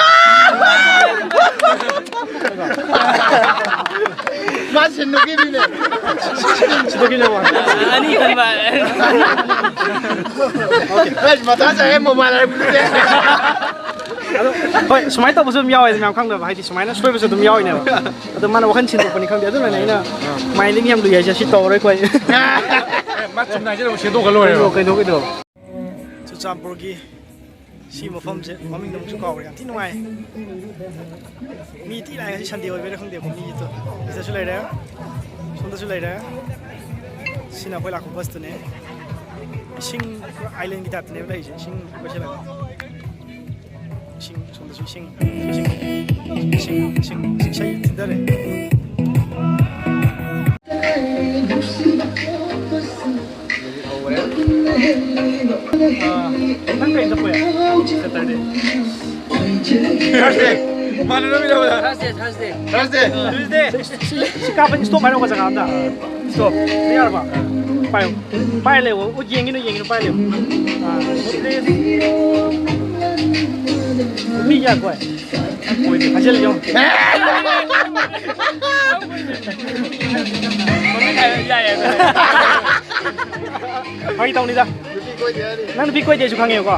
ꯃꯥ ꯁꯤꯟꯗꯣꯛꯈꯤꯕꯅꯤꯅꯦ꯫ ꯁꯤꯟꯗꯣꯛꯈꯤꯕꯅꯦ ꯃꯥ꯫ ꯑꯅꯤ ꯈꯟꯕ꯫ ꯑꯣꯀꯦ꯫ ꯑꯁ, ꯃꯊꯥ ꯁꯥꯏꯍꯦ, ꯃꯣꯕꯥꯏꯜ ꯍꯥꯏꯔꯛꯄꯗꯨꯗꯤ꯫ ꯑꯗꯣ, ꯍꯣꯏ, ꯁꯨꯃꯥꯏꯅ ꯇꯧꯕꯁꯨ ꯑꯗꯨꯝ ꯌꯥꯎꯋꯦ, ꯃꯌꯥꯝ ꯈꯪꯗꯕ ꯍꯥꯏꯗꯤ ꯁꯨꯃꯥꯏꯅ ꯁꯣꯏꯕꯁꯨ ꯑꯗꯨꯝ ꯌꯥꯎꯋꯤꯅꯦꯕ꯫ ꯑꯗꯣ ꯃꯥꯅ ꯋꯥꯈꯜ ꯁꯤꯟꯗꯣꯛꯄꯅꯤ ꯈꯪꯗꯦ, ꯑꯗꯨꯅꯅꯦ ꯑꯩꯅ ꯃꯥꯏꯟꯗꯤꯡ ꯌꯥꯝ ꯂꯨꯏ ꯍꯥꯏꯁꯦ, ꯁꯤ ꯇꯧꯔꯔꯣꯏ ꯑꯩꯈꯣꯏ꯫ ꯃꯥ ꯆꯨꯝꯅ ꯍꯥꯏꯖꯔꯒ ꯁꯦꯝꯗꯣꯛꯈ꯭ꯔ ꯂꯣꯏꯔꯦꯕ꯫ ꯀꯩꯅꯣ, ꯀꯩꯅꯣ, ꯀꯩꯅꯣ꯫ ꯆꯨꯔꯆꯥꯟꯄꯨꯔꯒꯤ ꯁꯤ ꯃꯐꯝꯁꯦ ꯃꯃꯤꯡꯗꯣ ꯑꯃꯨꯛꯁꯨ ꯀꯥꯎꯔꯦ, ꯌꯥꯝ ꯊꯤ ꯅꯨꯡꯉꯥꯏ꯫ ꯃꯤ ꯊꯤ ꯂꯥꯛꯑꯦ, ꯉꯁꯤ ꯁꯟꯗꯦ ꯑꯣꯏꯕꯩꯔꯥ ꯈꯪꯗꯦꯀꯣ, ꯃꯤꯗꯣ꯫ ꯁꯤꯗꯁꯨ ꯂꯩꯔꯦ, ꯁꯣꯝꯗꯁꯨ ꯂꯩꯔꯦ꯫ ꯁꯤꯅ ꯑꯩꯈꯣꯏ ꯂꯥꯛꯄ ꯕꯁꯇꯨꯅꯦ꯫ ꯏꯁꯤꯡ ꯄꯨꯔꯥ ꯑꯥꯏꯂꯦꯟꯒꯤ ꯇꯥꯏꯞꯇꯅꯦꯕ ꯂꯩꯔꯤꯁꯦ, ꯏꯁꯤꯡ ꯀꯣꯏꯁꯤꯜꯂꯒ꯫ ꯏꯁꯤꯡ, ꯁꯣꯝꯗꯁꯨ ꯏꯁꯤꯡ, ꯏꯁꯤꯡ, ꯏꯁꯤꯡ, ꯏꯁꯤꯡ, ꯏꯁꯩ ꯊꯤꯟꯊꯔꯦ꯫ ꯑꯥ, ꯅꯪ ꯀꯩ ꯆꯠꯄ ꯌꯥꯏ? Saturday꯫ Thursday꯫ ꯃꯥꯟꯅꯗꯕꯤꯗ꯫ Thursday, Thursday꯫ Thursday꯫ Tuesday꯫ ꯁꯤ, ꯁꯤ, ꯁꯤ ꯀꯥꯞꯄ stop ꯍꯥꯏꯔꯛꯑꯣ ꯖꯒꯥ ꯑꯝꯗ꯫ Stop꯫ ꯁꯤ ꯌꯥꯔꯕ? ꯄꯥꯏꯌꯨ꯫ ꯄꯥꯏ ꯂꯩꯌꯣ꯫ ꯎ, ꯌꯦꯡꯒꯤꯅꯨ, ꯌꯦꯡꯒꯤꯅꯨ, ꯄꯥꯏ ꯂꯩꯌꯣ꯫ ꯑꯥ, please꯫ ꯃꯤ ꯀꯌꯥ ꯀꯣꯏ? ꯍꯥꯏꯖꯤꯜꯂꯨ꯫ ꯐꯥꯒꯤ ꯇꯧꯅꯤꯗ꯫ ꯅꯪ ꯅꯨꯄꯤ ꯀꯣꯏꯗꯦ ꯑꯩꯁꯨ ꯈꯪꯉꯦꯕꯀꯣ꯫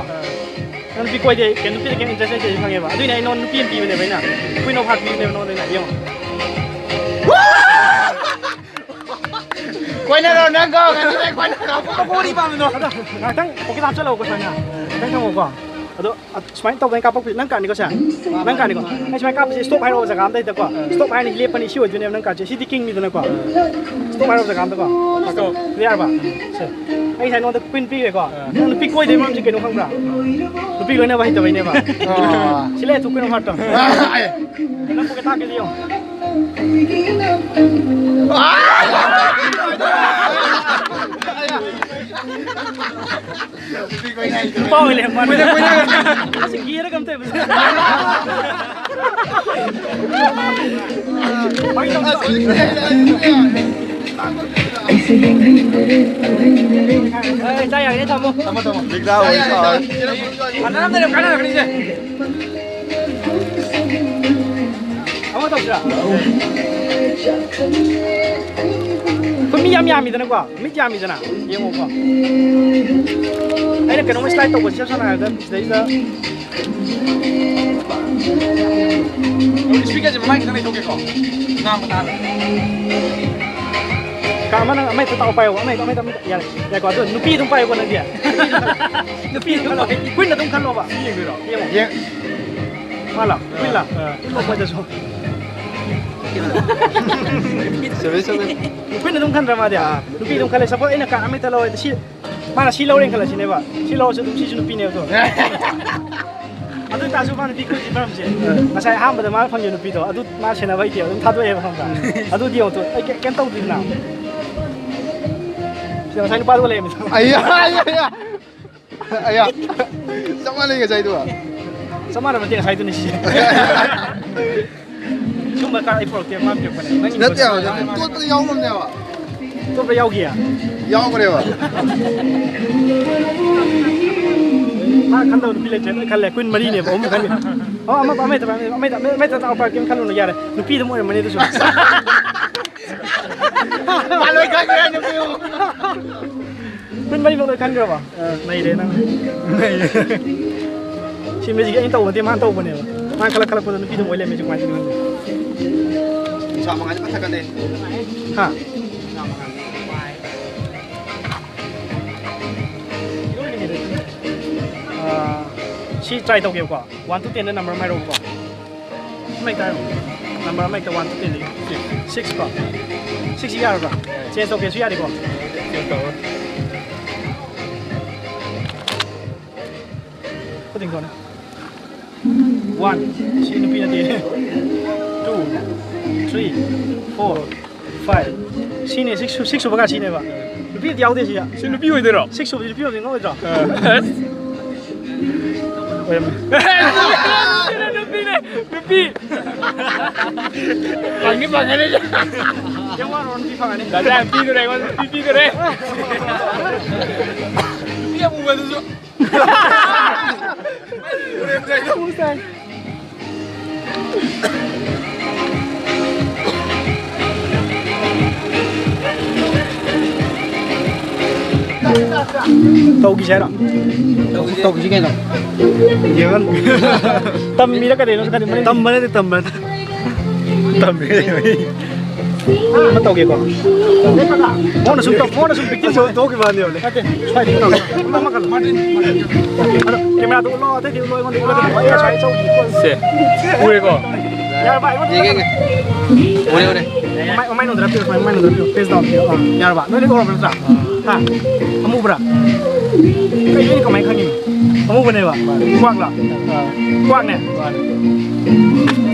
ꯅꯪ ꯅꯨꯄꯤ ꯀꯣꯏꯗꯦ, ꯀꯩꯅꯣ, ꯅꯨꯄꯤꯗ ꯀꯩꯝ interest ꯂꯩꯇꯦ ꯑꯩꯁꯨ ꯈꯪꯉꯦꯕ꯫ ꯑꯗꯨꯏꯅꯦ ꯑꯩ ꯅꯉꯣꯟꯗ ꯅꯨꯄꯤ ꯑꯃ ꯄꯤꯕꯅꯦꯕ ꯑꯩꯅ꯫ Queen of Heart ꯄꯤꯕꯅꯦꯕ ꯅꯉꯣꯟꯗ ꯑꯩꯅ, ꯌꯦꯡꯉꯣ꯫ ꯀꯣꯏꯅꯔꯣ ꯅꯪꯒ ꯉꯁꯤꯗꯩ ꯀꯣꯏꯅꯔꯣ꯫ ꯀꯣꯔꯤ ꯄꯥꯝꯃꯤꯅꯣ? ꯑꯗꯣ ꯉꯥꯏꯍꯥꯛꯇꯪ ꯄꯣꯀꯦꯠ ꯍꯥꯞꯆꯜꯂꯛꯑꯣꯀꯣ ꯁꯨꯃꯥꯏꯅ꯫ ꯉꯥꯏꯍꯥꯛꯇꯪ ꯊꯝꯃꯣꯀꯣ꯫ ꯑꯗꯣ ꯑ, ꯁꯨꯃꯥꯏꯅ ꯇꯧꯗꯅ ꯀꯥꯞꯄꯛꯄꯁꯦ ꯅꯪ ꯀꯥꯅꯤꯀꯣ ꯁꯦ꯫ ꯅꯪ ꯀꯥꯅꯤꯀꯣ꯫ ꯑꯩ ꯁꯨꯃꯥꯏꯅ ꯀꯥꯞꯄꯁꯦ ꯁ꯭ꯇꯣꯞ ꯍꯥꯏꯔꯛꯑꯣ ꯖꯒꯥ ꯑꯝꯗ ꯍꯦꯛꯇꯀꯣ꯫ ꯁ꯭ꯇꯣꯞ ꯍꯥꯏꯔꯅꯤ ꯁꯤ ꯂꯦꯞꯄꯅꯤ ꯁꯤ ꯑꯣꯏꯗꯣꯏꯅꯦꯕ ꯅꯪ ꯀꯥꯔꯠꯁꯦ꯫ ꯁꯤꯗꯤ ꯀꯤꯡꯅꯤꯗꯅꯀꯣ꯫ ꯁ꯭ꯇꯣꯞ ꯍꯥꯏꯔꯛꯑꯣ ꯖꯒꯥ ꯑꯝꯗꯀꯣ꯫ ꯁ꯭ꯇꯣꯞ꯫ ꯁꯤ ꯌꯥꯔꯕ? ꯁꯦ꯫ ꯑꯩ ꯉꯁꯥꯏ ꯅꯉꯣꯟꯗ ꯀꯨꯏꯟ ꯄꯤꯈ꯭ꯔꯦꯀꯣ꯫ ꯅꯪ ꯅꯨꯄꯤ ꯀꯣꯏꯗꯕꯩ ꯃꯔꯝꯁꯦ ꯀꯩꯅꯣ ꯈꯪꯕ꯭ꯔꯥ? ꯅꯨꯄꯤ ꯂꯣꯏꯅꯕ ꯍꯩꯇꯕꯩꯅꯦꯕ꯫ ꯑꯣ꯫ ꯁꯤ ꯂꯩ ꯊꯨ ꯀꯩꯅꯣ ꯍꯥꯔꯠꯇꯣ꯫ ꯑꯦ꯫ ꯅꯪ ꯄꯣꯀꯦꯠ ꯍꯥꯞꯀꯦꯗꯤ ꯌꯦꯡꯉꯣ꯫ ꯅꯨꯄꯥ ꯑꯣꯏ ꯂꯩꯔꯝꯕ ꯋꯥꯅꯤ꯫ ꯀꯣꯏꯅ, ꯀꯣꯏꯅ꯫ ꯑꯁꯤ ꯒꯦꯔ ꯀꯝ ꯇꯧꯕ꯫ ꯑꯦ, ꯆꯥ ꯌꯥꯒꯅꯤ, ꯊꯝꯃꯣ꯫ ꯊꯝꯃꯣ, ꯊꯝꯃꯣ꯫ ꯕꯤꯒꯗꯥ ꯑꯣꯏ ꯁꯥꯎ꯫ ꯃꯥꯟꯅꯔꯝꯗ꯭ꯔꯦ, ꯀꯥꯟꯅꯔꯛꯀꯅꯤꯁꯦ꯫ ꯑꯃ ꯇꯧꯁꯤꯔꯥ? ꯑꯩꯈꯣꯏ ꯃꯤ ꯌꯥꯝ ꯌꯥꯝꯃꯤꯗꯅꯀꯣ, ꯃꯤꯠ ꯌꯥꯝꯃꯤꯗꯅ, ꯌꯦꯡꯉꯣꯀꯣ꯫ ꯑꯩꯅ ꯀꯩꯅꯣꯝꯃ ꯁ꯭ꯂꯥꯏꯠ ꯇꯧꯕꯁꯦ ꯏꯁꯝ ꯁꯝꯅ ꯍꯥꯏꯔꯕꯗ ꯁꯤꯗꯩꯗ ꯏꯁꯄꯤꯀꯔꯁꯦ ꯃꯃꯥꯏ ꯈꯤꯇꯪ ꯂꯩꯊꯣꯛꯀꯦꯀꯣ꯫ ꯉꯥꯡꯕ ꯇꯥꯔꯦ꯫ ꯀꯥ ꯑꯃ ꯅꯪ ꯑꯃ ꯍꯦꯛꯇ ꯇꯥꯛꯑꯣ, ꯄꯥꯏꯌꯣ, ꯑꯃ ꯍꯦꯛꯇ, ꯑꯃ ꯍꯦꯛꯇ, ꯑꯃ ꯍꯦꯛꯇ, ꯌꯥꯔꯦ꯫ ꯌꯥꯏꯀꯣ, ꯑꯗꯨ ꯅꯨꯄꯤ ꯑꯗꯨꯝ ꯄꯥꯏꯌꯨꯀꯣ ꯅꯪꯗꯤ꯫ ꯅꯨꯄꯤ ꯑꯗꯨꯝ ꯈꯜꯂꯣ꯫ ꯀꯨꯏꯟ ꯑꯗꯨꯝ ꯈꯜꯂꯣꯕ꯫ ꯁꯤ ꯌꯦꯡꯗꯣꯏꯔꯣ? ꯌꯦꯡꯉꯣ꯫ ꯌꯦꯡ-, ꯃꯥꯂꯣ? ꯀꯨꯏꯟꯂꯣ? ꯑꯥ꯫ ꯀꯨꯏꯟꯂꯣ ꯃꯣꯏꯗꯁꯨ꯫ ꯆꯨꯝꯃꯦ, ꯆꯨꯝꯃꯦ꯫ ꯀꯨꯏꯟ ꯑꯗꯨꯝ ꯈꯟꯗ꯭ꯔꯥ ꯃꯥꯗꯤ? ꯑꯥ꯫ ꯅꯨꯄꯤ ꯑꯗꯨꯝ ꯈꯜꯂꯦ꯫ ꯁꯄꯣꯁ ꯑꯩꯅ ꯀꯥꯔꯠ ꯑꯃ ꯍꯦꯛꯇ ꯂꯧꯔꯦ꯫ ꯁꯤ, ꯃꯥꯅ ꯁꯤ ꯂꯧꯔꯦꯅ ꯈꯜꯂꯁꯤꯅꯦꯕ꯫ ꯁꯤ ꯂꯧꯔꯁꯨ ꯑꯗꯨꯝ ꯁꯤꯁꯨ ꯅꯨꯄꯤꯅꯦꯕ ꯑꯗꯣ꯫ ꯑꯗꯨ ꯑꯣꯏꯇꯥꯔꯁꯨ ꯃꯥ ꯅꯨꯄꯤ ꯀꯣꯏꯗ꯭ꯔꯤ ꯃꯔꯝꯁꯦ, ꯉꯁꯥꯏ ꯑꯍꯥꯟꯕꯗ ꯃꯥꯅ ꯐꯪꯈꯤꯕ ꯅꯨꯄꯤꯗꯣ, ꯑꯗꯨ ꯃꯥ ꯁꯦꯟꯅꯕ ꯍꯩꯇꯦꯕ, ꯑꯗꯨꯝ ꯊꯥꯗꯣꯛꯑꯦꯕ, ꯈꯪꯕ꯭ꯔꯥ? ꯎꯝ꯫ ꯑꯗꯨꯗꯤ ꯌꯦꯡꯉꯨ ꯇꯨ, ꯑꯩ ꯀꯩ-, ꯀꯩꯝ ꯇꯧꯗ꯭ꯔꯤꯗꯅ꯫ ꯁꯤꯗ ꯉꯁꯥꯏ ꯅꯨꯄꯥꯗꯨꯒ ꯂꯩꯔꯝꯃꯤꯗꯣ꯫ ꯑꯌꯥ, ꯑꯌꯥ, ꯑꯌꯥ꯫ ꯑꯌꯥ꯫ ꯆꯞ ꯃꯥꯟꯅꯩ ꯉꯁꯥꯏꯗꯨꯒ꯫ ꯆꯞ ꯃꯥꯟꯅꯕ ꯅꯠꯇꯦ ꯉꯁꯥꯏꯗꯨꯅꯤ ꯁꯤꯁꯦ꯫ ꯁꯨꯝꯕ ꯀꯥꯔꯠ ꯑꯩ ꯄꯨꯔꯛꯇꯦ, ꯃꯥ ꯄꯤꯔꯛꯄꯅꯦ꯫ ꯅꯪꯒꯤ ꯅꯠꯇꯦ, ꯄꯣꯠ ꯅꯠꯇꯦ꯫ ꯇꯣꯠꯄꯗ ꯌꯥꯎꯔꯝꯅꯦꯕ꯫ ꯑꯇꯣꯞꯄ ꯌꯥꯎꯈꯤꯌꯦ? ꯌꯥꯎꯈ꯭ꯔꯦꯕ꯫ ꯃꯥ ꯈꯟꯗꯕ ꯅꯨꯄꯤ ꯂꯩꯇ꯭ꯔꯦ ꯂꯣꯏ ꯈꯜꯂꯦ꯫ ꯀꯨꯟ ꯃꯔꯤꯅꯦꯕ ꯑꯍꯨꯝ ꯈꯜꯂꯤ꯫ ꯑꯣ, ꯑꯃ, ꯑꯃ ꯍꯦꯛꯇ ꯄꯥꯏ, ꯑꯃ ꯍꯦꯛꯇ, ꯑꯃ ꯍꯦꯛꯇ ꯇꯥꯛꯑꯣ, ꯄꯥꯏ, ꯀꯩꯝ ꯈꯜꯂꯨꯅꯨ, ꯌꯥꯔꯦ꯫ ꯅꯨꯄꯤ ꯑꯗꯨꯝ ꯑꯣꯏꯔꯝꯃꯅꯤ ꯑꯗꯨꯁꯨ꯫ ꯃꯥ ꯂꯣꯏ ꯈꯪꯈ꯭ꯔꯦ, ꯅꯨꯄꯤ꯫ ꯀꯨꯟ ꯃꯔꯤꯃꯛ ꯂꯣꯏ ꯈꯟꯈ꯭ꯔꯕꯣ? ꯑ, ꯅꯩꯔꯦ ꯅꯪ꯫ ꯅꯩꯔꯦ꯫ ꯁꯤ ꯃꯦꯖꯤꯛ ꯑꯩꯅ ꯇꯧꯕ ꯅꯠꯇꯦ, ꯃꯥꯅ ꯇꯧꯕꯅꯦꯕ꯫ ꯃꯥꯅ ꯈꯜꯂꯛ-, ꯈꯜꯂꯛꯄꯗ ꯅꯨꯄꯤꯗꯨ ꯑꯣꯏ ꯂꯩꯔꯝꯃꯦ, ꯀꯃꯥꯏꯅ ꯇꯧꯔꯤꯅꯣ ꯈꯪꯗꯦ꯫ ꯅꯨꯡꯁꯥ ꯃꯉꯥꯜꯁꯦ ꯐꯖꯒꯠꯂꯦ꯫ ꯍꯥ? ꯅꯨꯡꯁꯥ ꯃꯉꯥꯜ꯫ ꯁꯤ try ꯇꯧꯒꯦꯕꯀꯣ꯫ One to ten the number ꯑꯃ ꯍꯥꯏꯔꯛꯎꯀꯣ꯫ ꯑꯃ ꯍꯦꯛꯇ ꯍꯥꯏꯔꯣ꯫ Number ꯑꯃ ꯍꯦꯛꯇ, one to ten ꯗꯒꯤ꯫ Six ꯀꯣ꯫ Six ꯁꯤ ꯌꯥꯔꯕ꯭ꯔꯥ? Change ꯇꯧꯒꯦꯁꯨ ꯌꯥꯔꯦꯀꯣ꯫ Change ꯇꯧꯔꯣ꯫ ꯈꯨꯗꯤꯡ ꯊꯣꯛꯑꯅꯤ꯫ One, ꯁꯤ ꯅꯨꯄꯤ ꯅꯠꯇꯦ꯫ Two, three, four, five꯫ ꯁꯤꯅꯦ, six ꯁꯨ-, six ꯁꯨꯕꯒ ꯁꯤꯅꯦꯕ꯫ ꯅꯨꯄꯤ ꯑꯝꯇ ꯌꯥꯎꯗꯦ ꯁꯤꯗ꯫ ꯁꯤ ꯅꯨꯄꯤ ꯑꯣꯏꯗꯣꯏꯔꯣ? Six ꯁꯨꯕꯁꯤ ꯅꯨꯄꯤ ꯑꯣꯏꯗꯣꯏ ꯅꯣꯏꯗ꯭ꯔꯣ? ꯑ꯫ ꯑꯣꯏꯔꯝꯃꯦ꯫ ꯅꯨꯄꯤꯅꯦ, ꯅꯨꯄꯤ꯫ ꯐꯪꯗꯤ ꯐꯪꯒꯅꯤ꯫ ꯀꯩꯝ ꯋꯥꯔꯨꯔꯅꯨ, ꯅꯨꯄꯤ ꯐꯪꯒꯅꯤ꯫ ꯗꯥꯗꯥ ꯌꯥꯝ ꯄꯤꯗꯣꯔꯦ ꯑꯩꯉꯣꯟꯗ, ꯅꯨꯄꯤ ꯄꯤꯗꯣꯔꯦ꯫ ꯅꯨꯄꯤ ꯑꯃꯨꯕꯗꯨꯁꯨ꯫ ꯇꯧꯈꯤꯁꯦ ꯍꯥꯏꯔꯣ? ꯇꯧꯈꯤꯁꯦ ꯀꯩꯅꯣ? ꯌꯦꯡꯉꯣ꯫ ꯇꯝꯃꯤꯔ ꯀꯩꯗꯧꯅꯣ ꯈꯪꯗꯦ, ꯃꯅꯤꯡ ꯇꯝꯕ ꯅꯠꯇꯦ, ꯇꯝꯕ ꯅꯠꯇꯦ꯫ ꯇꯝꯃꯦ꯫ ꯑꯃ ꯇꯧꯒꯦꯀꯣ꯫ ꯃꯉꯣꯟꯗ ꯁꯨꯝ ꯇꯧ, ꯃꯉꯣꯟꯗ ꯁꯨꯝ ꯄꯤꯛꯇꯤ ꯁꯨꯝ ꯇꯧꯒꯦ꯫ ꯇꯣꯛꯈꯤꯕ ꯋꯥꯅꯤ ꯍꯧꯖꯤꯛ꯫ ꯅꯠꯇꯦ, ꯁ꯭ꯋꯥꯏꯗ ꯇꯧꯒꯦ꯫ ꯑꯃ, ꯑꯃ ꯀꯜꯂꯣ꯫ ꯑꯗꯣ camera ꯗꯣ ꯎꯠꯂꯣ, ꯑꯇꯩꯗꯤ ꯎꯠꯂꯣ, ꯑꯩꯉꯣꯟꯗ ꯎꯠꯂꯣ꯫ ꯑꯩ ꯉꯁꯥꯏ ꯇꯧꯈꯤꯕ ꯄꯣꯠꯁꯦ꯫ ꯁꯦ꯫ ꯎꯔꯦꯀꯣ? ꯌꯥꯔꯕ, ꯑꯩꯉꯣꯟꯗ ꯌꯦꯡꯒꯦ, ꯌꯦꯡꯒꯦ꯫ ꯎꯔꯦ, ꯎꯔꯦ꯫ ꯃꯃꯥꯏ, ꯃꯃꯥꯏ ꯅꯣꯟꯗꯔ ꯄꯤꯌꯨ, ꯃꯃꯥꯏ, ꯃꯃꯥꯏ ꯅꯣꯟꯗꯔ ꯄꯤꯌꯨ, face down ꯄꯤꯌꯨ꯫ ꯑꯥ, ꯌꯥꯔꯕ? ꯅꯣꯏ ꯂꯣꯏ ꯎꯔꯕ ꯅꯠꯇ꯭ꯔꯥ? ꯍꯥ? ꯑꯃꯨꯕ꯭ꯔꯥ? ꯀꯩꯅꯣ, ꯑꯩꯅ ꯀꯃꯥꯏꯅ ꯈꯪꯉꯤꯅꯣ? ꯑꯃꯨꯕꯅꯦꯕ꯫ ꯀ꯭ꯋꯥꯛꯂꯣ? ꯑꯥ꯫ ꯀ꯭ꯋꯥꯛꯅꯦ? ꯀ꯭ꯋꯥꯛ꯫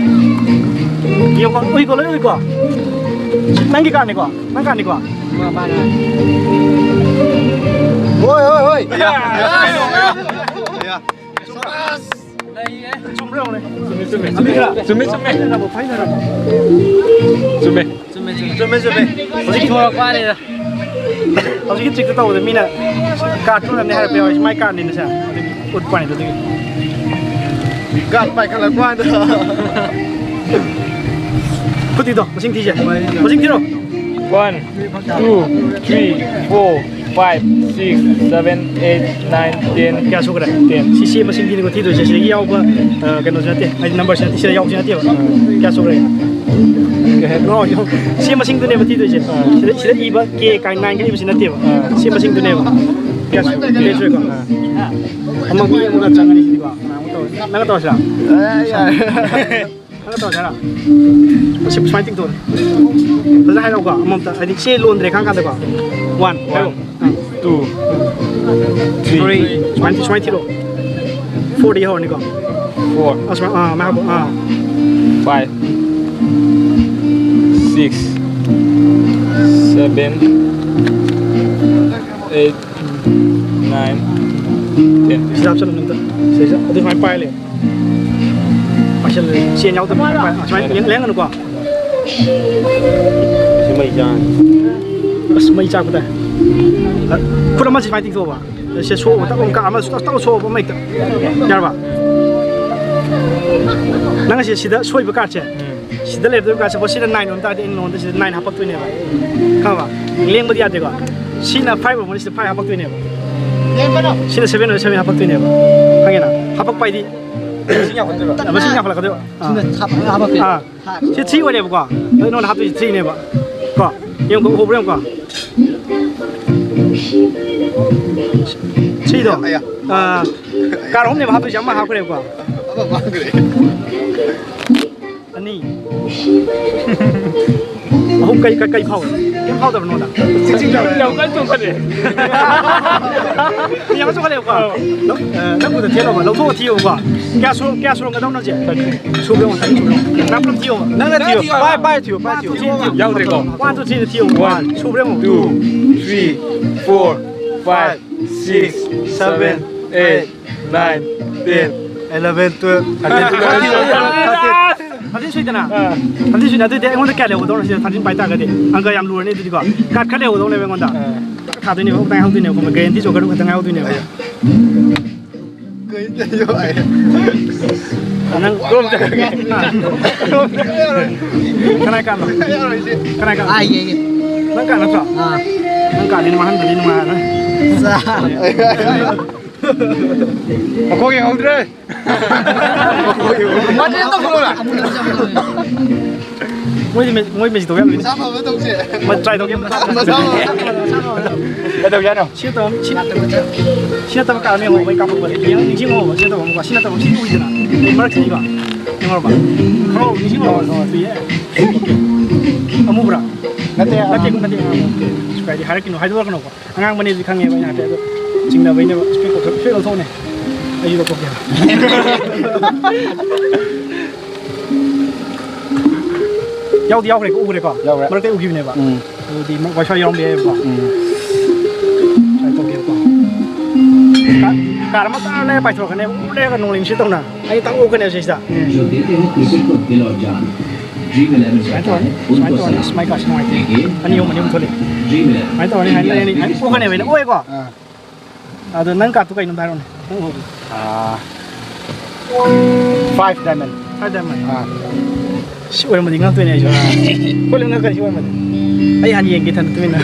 ꯌꯦꯡꯉꯣ, ꯎꯏꯀꯣ, ꯂꯣꯏ ꯎꯏꯀꯣ? ꯅꯪꯒꯤ card ꯅꯤꯀꯣ? ꯅꯪ card ꯅꯤꯀꯣ? ꯍꯣꯏ, ꯍꯣꯏ, ꯍꯣꯏ꯫ ꯌꯥ꯫ ꯌꯥ꯫ ꯆꯨꯝꯕ꯭ꯔꯥ ꯌꯦꯡꯉꯨꯅꯦ꯫ ꯆꯨꯝꯃꯦ, ꯆꯨꯝꯃꯦ꯫ ꯆꯨꯝꯃꯦ, ꯆꯨꯝꯃꯦ꯫ ꯐꯥꯏꯅꯔꯕꯣ? ꯆꯨꯝꯃꯦ꯫ ꯆꯨꯝꯃꯦ, ꯆꯨꯝꯃꯦ꯫ ꯆꯨꯝꯃꯦ, ꯆꯨꯝꯃꯦ꯫ ꯍꯧꯖꯤꯛꯀꯤ ꯊꯣꯔꯛꯄ ꯋꯥꯅꯤꯗ꯫ ꯍꯧꯖꯤꯛꯀꯤ trick ꯇꯣ ꯇꯧꯕꯗ ꯃꯤꯅ card ꯇꯨ ꯅꯝꯅꯤ ꯍꯥꯏꯔꯛꯄ ꯌꯥꯎꯋꯦ꯫ ꯃꯥꯏ card ꯅꯤꯅ ꯁꯦ꯫ ꯑꯗꯨꯒꯤ ꯎꯠꯄ ꯋꯥꯅꯤꯗ ꯑꯗꯨꯒꯤ꯫ Card ꯄꯥꯏꯈꯠꯂꯛꯄ ꯋꯥꯅꯤꯗ꯫ ꯈꯨꯠꯇꯤꯗꯣ ꯃꯁꯤꯡ ꯊꯤꯁꯦ꯫ ꯃꯁꯤꯡ ꯊꯤꯔꯣ꯫ One, two, three, four, five, six, seven, eight, nine, ten꯫ ꯀꯌꯥ ꯁꯨꯈ꯭ꯔꯦ? Ten꯫ ꯁꯤ ꯁꯤ ꯃꯁꯤꯡ ꯊꯤꯅꯤꯀꯣ ꯊꯤꯗꯣꯏꯁꯦ꯫ ꯁꯤꯗꯒꯤ ꯌꯥꯎꯕ, ꯑ, ꯀꯩꯅꯣꯁꯦ ꯅꯠꯇꯦ, ꯍꯥꯏꯗꯤ number ꯁꯦ ꯅꯠꯇꯦ, ꯁꯤꯗ ꯌꯥꯎꯕꯁꯦ ꯅꯠꯇꯦꯕ꯫ ꯀꯌꯥ ꯁꯨꯈ꯭ꯔꯦ? ꯀꯩ ꯍꯥꯏꯅꯣ? ꯁꯤ ꯃꯁꯤꯡꯗꯨꯅꯦꯕ ꯊꯤꯗꯣꯏꯁꯦ꯫ ꯑꯥ꯫ ꯁꯤꯗ, ꯁꯤꯗ ꯏꯕ K ꯀꯥꯏꯅ nine ꯀꯥꯏꯅ ꯏꯕꯁꯤ ꯅꯠꯇꯦꯕ꯫ ꯑꯥ꯫ ꯁꯤ ꯃꯁꯤꯡꯗꯨꯅꯦꯕ꯫ Case case ꯑꯣꯏꯀꯣ? ꯑꯃ ꯃꯤ ꯑꯃꯒ ꯆꯪꯒꯅꯤ ꯁꯤꯗꯤꯀꯣ? ꯀꯅꯥ ꯑꯃꯨꯛ ꯇꯧꯔꯁꯤ? ꯅꯪꯒ ꯇꯧꯔꯁꯤꯔꯥ? ꯅꯪꯒ ꯇꯧꯔꯁꯤꯔꯥ? ꯁꯤ ꯁꯨꯃꯥꯏꯅ ꯇꯤꯡꯊꯣꯛꯑꯣ꯫ ꯐꯖꯅ ꯍꯥꯏꯔꯛꯑꯣꯀꯣ, ꯑꯃꯃꯝꯇ, ꯍꯥꯏꯗꯤ ꯁꯤ ꯂꯣꯟꯗ꯭ꯔꯦ ꯈꯪ ꯀꯥꯟꯗꯀꯣ꯫ One ꯍꯥꯏꯔꯣ꯫ Two, three, ꯁꯨꯃꯥꯏꯅ ꯁꯨꯃꯥꯏꯅ ꯊꯤꯔꯛꯑꯣ꯫ Fourꯗꯒꯤ ꯍꯧꯔꯅꯤꯀꯣ꯫ Four, ꯑꯁꯨꯃꯥꯏꯅ ꯑꯥ ꯃꯥ ꯍꯥꯞꯄꯣ ꯑꯥ꯫ Five, six, seven, eight, nine, ten. ꯁꯤꯗ ꯍꯥꯞꯆꯜꯂꯣ ꯅꯪꯗ꯫ ꯁꯤꯗ ꯑꯗꯨ ꯁꯨꯃꯥꯏꯅ ꯄꯥꯏ ꯂꯩ꯫ ꯄꯥꯏꯁꯜꯂꯦ꯫ ꯆꯦꯟ ꯌꯥꯎꯗꯕ ꯁꯨꯃꯥꯏꯅ ꯄꯥꯏ꯫ ꯁꯨꯃꯥꯏꯅ ꯂꯦꯡ-, ꯂꯦꯡꯒꯅꯨꯀꯣ꯫ ꯁꯤ ꯃꯩ ꯆꯥꯡ꯫ ꯑꯁ ꯃꯩ ꯆꯥꯛꯄ ꯇꯥꯏ꯫ ꯈꯨꯠ ꯑꯃꯁꯤ ꯁꯨꯃꯥꯏꯅ ꯇꯤꯡꯊꯣꯛꯑꯕ꯫ ꯁꯦ ꯁꯣꯛꯑꯣ, ꯇꯞꯅ ꯀꯥ ꯑꯃꯁꯨ ꯇꯞ ꯇꯞꯅ ꯁꯣꯛꯑꯣ, ꯑꯃ ꯍꯦꯛꯇ꯫ ꯌꯥꯔꯕ? ꯅꯪ ꯑꯁꯤ ꯁꯤꯗ ꯁꯣꯏꯕ ꯀꯥꯔꯠꯁꯦ, ꯁꯤꯗ ꯂꯩꯔꯛꯇꯣꯏꯕ ꯀꯥꯔꯠꯁꯦ, ꯁꯤꯗ nine ꯑꯣꯏꯕ ꯇꯥꯔꯗꯤ ꯑꯩꯅ ꯅꯉꯣꯟꯗ ꯁꯤꯗ nine ꯍꯥꯄꯛꯇꯣꯏꯅꯦꯕ꯫ ꯈꯪꯉꯕ? ꯂꯦꯡꯕꯗꯤ ꯌꯥꯗꯦꯀꯣ꯫ ꯁꯤꯅ five ꯑꯣꯏꯕꯅꯤ, ꯁꯤꯗ five ꯍꯥꯄꯛꯇꯣꯏꯅꯦꯕ꯫ ꯁꯤꯅ seven ꯑꯣꯏꯔꯗꯤ seven ꯍꯥꯄꯛꯇꯣꯏꯅꯦꯕ꯫ ꯈꯪꯉꯦꯅ? ꯍꯥꯄꯛꯄ ꯍꯥꯏꯗꯤ ꯃꯁꯤꯡ ꯌꯥꯝꯈꯠꯂꯛꯀꯗꯣꯏꯕ꯫ ꯑꯥ꯫ ꯁꯤꯅ ꯍꯥꯞ-, ꯍꯥꯞꯄꯛꯇꯣꯏꯅꯦ꯫ ꯑꯥ꯫ ꯁꯤ three ꯑꯣꯏꯔꯦꯕꯀꯣ꯫ ꯑꯗꯣ ꯅꯉꯣꯟꯗ ꯍꯥꯞꯇꯣꯏꯁꯦ threeꯅꯦꯕ꯫ ꯀꯣ? ꯌꯦꯡꯉꯨꯀꯣ, ꯎꯍꯧꯕ꯭ꯔꯥ ꯌꯦꯡꯉꯨꯀꯣ꯫ Threeꯗꯣ꯫ ꯑꯌꯥ꯫ ꯑꯥ, ꯀꯥꯔ ꯑꯍꯨꯝꯅꯦꯕ ꯍꯥꯞꯇꯣꯏꯁꯦ, ꯑꯃ ꯍꯥꯞꯈ꯭ꯔꯦꯕꯀꯣ꯫ ꯑꯃ ꯃꯥꯡꯈ꯭ꯔꯦ꯫ ꯑꯅꯤ꯫ ꯑꯍꯨꯝ ꯀꯩ, ꯀꯩ, ꯀꯩ ꯐꯥꯎ? ꯀꯩꯝ ꯐꯥꯎꯗꯕ꯭ꯔꯣ ꯅꯉꯣꯟꯗ? ꯌꯥꯝ ꯀꯟꯅ ꯆꯣꯡꯈꯠꯂꯦ꯫ ꯌꯥꯝ ꯆꯣꯡꯈꯠꯂꯦꯕꯀꯣ? ꯑꯥ꯫ ꯂꯧ-, ꯑ, ꯅꯪꯕꯨꯗ ꯊꯦꯠꯂꯣꯕ, ꯂꯧꯊꯣꯛꯑ ꯊꯤꯌꯣꯕꯀꯣ꯫ ꯀꯌꯥ ꯁꯨ-, ꯀꯌꯥ ꯁꯨꯔꯝꯒꯗꯧꯅꯣ ꯍꯧꯖꯤꯛ? ꯁꯨꯕ꯭ꯔꯣ? ꯅꯪ ꯄꯨꯂꯞ ꯊꯤꯌꯣꯕ꯫ ꯅꯪꯅ ꯊꯤꯌꯣ꯫ ꯄꯥꯏ, ꯄꯥꯏ ꯊꯤꯌꯣ, ꯄꯥꯏ ꯊꯤꯌꯣ꯫ ꯌꯥꯎꯗ꯭ꯔꯦꯀꯣ? One, two, threeꯗ ꯊꯤꯌꯣ꯫ One, ꯁꯨꯕ꯭ꯔꯥ ꯌꯦꯡꯉꯣ꯫ Two, three, four, five, six, seven, eight, nine, ten, eleven, twelve, thirteen, thirteen, thirteen ꯁꯨꯏꯗꯅ? ꯑꯥ꯫ Thirteen ꯁꯨꯏꯗꯅ? ꯑꯗꯨꯗꯤ ꯑꯩꯉꯣꯟꯗ ꯀꯌꯥ ꯂꯩꯍꯧꯗꯧꯅꯣ ꯁꯤꯗ? Thirteen ꯄꯥꯏ ꯇꯥꯔꯒꯗꯤ ꯑꯪꯀ ꯌꯥꯝ ꯂꯨꯔꯅꯤ ꯑꯗꯨꯗꯤꯀꯣ꯫ Card ꯈꯔ ꯂꯩꯍꯧꯗꯧꯅꯦꯕ ꯑꯩꯉꯣꯟꯗ꯫ ꯑꯥ꯫ ꯊꯥꯗꯣꯏꯅꯦꯕ, ꯑꯃꯨꯛꯇꯪ ꯍꯧꯗꯣꯏꯅꯦꯕ, guarantee joker ꯈꯛꯇꯪ ꯍꯥꯏꯍꯧꯗꯣꯏꯅꯦꯕ꯫ ꯀꯩꯅꯣ? ꯅꯪ ꯀꯅꯥꯏ ꯀꯥꯔꯗꯅꯣ? ꯀꯅꯥꯏ ꯀꯥꯔꯗꯅꯣ? ꯑꯥ, ꯌꯦꯡꯒꯦ꯫ ꯅꯪ ꯀꯥꯔꯗ ꯅꯠꯇ꯭ꯔꯣ? ꯑꯥ꯫ ꯅꯪ ꯀꯥꯔꯗꯅꯤ ꯃꯥꯡꯍꯟꯕꯗꯤ ꯅꯨꯡꯉꯥꯏꯔꯔꯣꯏ꯫ ꯃꯈꯣꯡ ꯌꯦꯡꯍꯧꯗ꯭ꯔꯦ꯫ ꯃꯥꯗꯤ ꯑꯝꯇ ꯈꯨꯝꯃꯨꯅ꯫ ꯃꯣꯏꯗꯤ ꯃꯦ-, ꯃꯣꯏ ꯃꯦꯖꯤꯛ ꯇꯧꯕ ꯌꯥꯝ ꯂꯨꯏꯅꯦ꯫ ꯃꯁꯥ ꯐꯕ ꯇꯧꯁꯦ꯫ ꯃꯣꯏ try ꯇꯧꯒꯦ꯫ ꯃꯁꯥ ꯐꯕ꯫ ꯇꯧ ꯌꯥꯅꯣ? ꯁꯤ ꯅꯠꯇꯕ, ꯁꯤ ꯅꯠꯇꯕ, ꯁꯤ ꯅꯠꯇꯕ ꯀꯥꯔ ꯑꯃ ꯌꯦꯡꯉꯣ, ꯑꯩ ꯀꯥꯞꯄꯛꯄꯗ꯫ ꯌꯦꯡꯉꯣ, ꯅꯤꯡꯁꯤꯡꯉꯣꯕ, ꯁꯤ ꯅꯠꯇꯕ ꯑꯃꯨꯛꯀꯣ, ꯁꯤ ꯅꯠꯇꯕ, ꯁꯤ ꯎꯏꯗꯅ? ꯁꯤ ꯃꯔꯛꯁꯤꯅꯤꯀꯣ? ꯌꯦꯡꯉꯣꯕ? ꯈꯪꯍꯧꯕ, ꯅꯤꯡꯁꯤꯡꯉꯣꯕ? ꯍꯣꯏ, ꯍꯣꯏ꯫ ꯎꯏꯌꯦ? ꯑꯣꯀꯦ꯫ ꯑꯃꯨꯕ꯭ꯔꯥ? ꯅꯠꯇꯦ, ꯅꯠꯇꯦ, ꯑꯉꯥꯡ꯫ ꯅꯠꯇꯦ, ꯑꯉꯥꯡ, ꯑꯣꯀꯦ꯫ ꯀꯩꯁꯨ ꯀꯥꯏꯗꯦ, ꯍꯥꯏꯔꯛꯈꯤꯅꯨ, ꯍꯥꯏꯗꯣꯔꯛꯀꯅꯨꯀꯣ꯫ ꯑꯉꯥꯡꯕꯅꯦꯗꯤ ꯈꯪꯉꯦꯕ ꯑꯩꯅ ꯍꯥꯏꯐꯦꯠ, ꯑꯗꯣ ꯆꯤꯡꯅꯕꯩꯅꯦꯕ꯫ ꯏꯁꯄꯦꯛ ꯂꯧꯊꯣꯛ-, ꯏꯁꯄꯦꯛ ꯂꯧꯊꯣꯛꯎꯅꯦ꯫ ꯑꯩꯁꯨ ꯂꯧꯊꯣꯛꯀꯦ꯫ ꯌꯥꯎꯗꯤ ꯌꯥꯎꯈ꯭ꯔꯦꯀꯣ, ꯎꯈ꯭ꯔꯦꯀꯣ? ꯌꯥꯎꯈ꯭ꯔꯦ꯫ ꯃꯔꯛꯇ ꯎꯈꯤꯕꯅꯦꯕ꯫ ꯎꯝ꯫ ꯑꯗꯨꯗꯤ ꯃ-, ꯋꯥꯏꯐꯥꯏ ꯌꯥꯎꯔꯝꯕ ꯌꯥꯏꯕꯀꯣ? ꯎꯝ꯫ ꯁꯨꯃꯥꯏꯅ ꯇꯧꯒꯦꯕꯀꯣ꯫ ꯀꯥ-, ꯀꯥꯔ ꯑꯃ ꯇꯥꯔ ꯂꯩꯔ ꯄꯥꯏꯊꯣꯔꯛꯀꯅꯦꯕ, ꯎꯔ ꯂꯩꯔꯒ ꯅꯣꯡꯂꯩ ꯅꯨꯡꯁꯤꯠ ꯇꯧꯅ꯫ ꯑꯩ ꯇꯥꯛ ꯑꯣꯛꯀꯅꯦꯕ ꯁꯤꯁꯤꯗ꯫ ꯎꯝ꯫ जो देते हैं क्रिकेट को दिल और जान। ड्रीम इलेवन ꯁꯨꯃꯥꯏꯅ ꯇꯧꯔꯅꯤ, ꯁꯨꯃꯥꯏꯅ ꯇꯧꯔꯅꯤ꯫ ꯑꯁ, ꯃꯥꯏ ꯀꯥꯁꯤ ꯅꯨꯡꯉꯥꯏꯇꯦ꯫ ꯑꯅꯤ ꯑꯍꯨꯝ, ꯑꯅꯤ ꯑꯍꯨꯝ ꯊꯣꯛꯂꯛꯑꯦ꯫ ꯁꯨꯃꯥꯏꯅ ꯇꯧꯔꯅꯤ, ꯍꯥꯏꯅ ꯂꯩꯔꯅꯤ, ꯍꯥꯏꯅ ꯑꯣꯛꯀꯅꯦꯕ ꯑꯩꯅ, ꯑꯣꯛꯑꯦꯀꯣ? ꯑꯥ꯫ ꯑꯗꯣ ꯅꯪ ꯀꯥꯔꯠꯇꯨ ꯀꯩꯅꯣ ꯑꯝꯇ ꯍꯥꯏꯔꯛꯑꯣꯅꯦ꯫ ꯅꯪ ꯎꯍꯧꯕꯗꯣ꯫ ꯑꯥ, five diamond꯫ Five diamond꯫ ꯑꯥ꯫ ꯁꯤ ꯑꯣꯏꯔꯝꯃꯗꯤ ꯉꯛꯇꯣꯏꯅꯦ ꯑꯩꯁꯨ꯫ ꯑꯩꯈꯣꯏ ꯂꯣꯏ ꯉꯛꯀꯅꯤ ꯁꯤ ꯑꯣꯏꯔꯝꯃꯗꯤ꯫ ꯑꯩ ꯍꯥꯟꯅ ꯌꯦꯡꯒꯦ ꯏꯊꯟꯗ ꯇꯨꯃꯤꯟꯅ꯫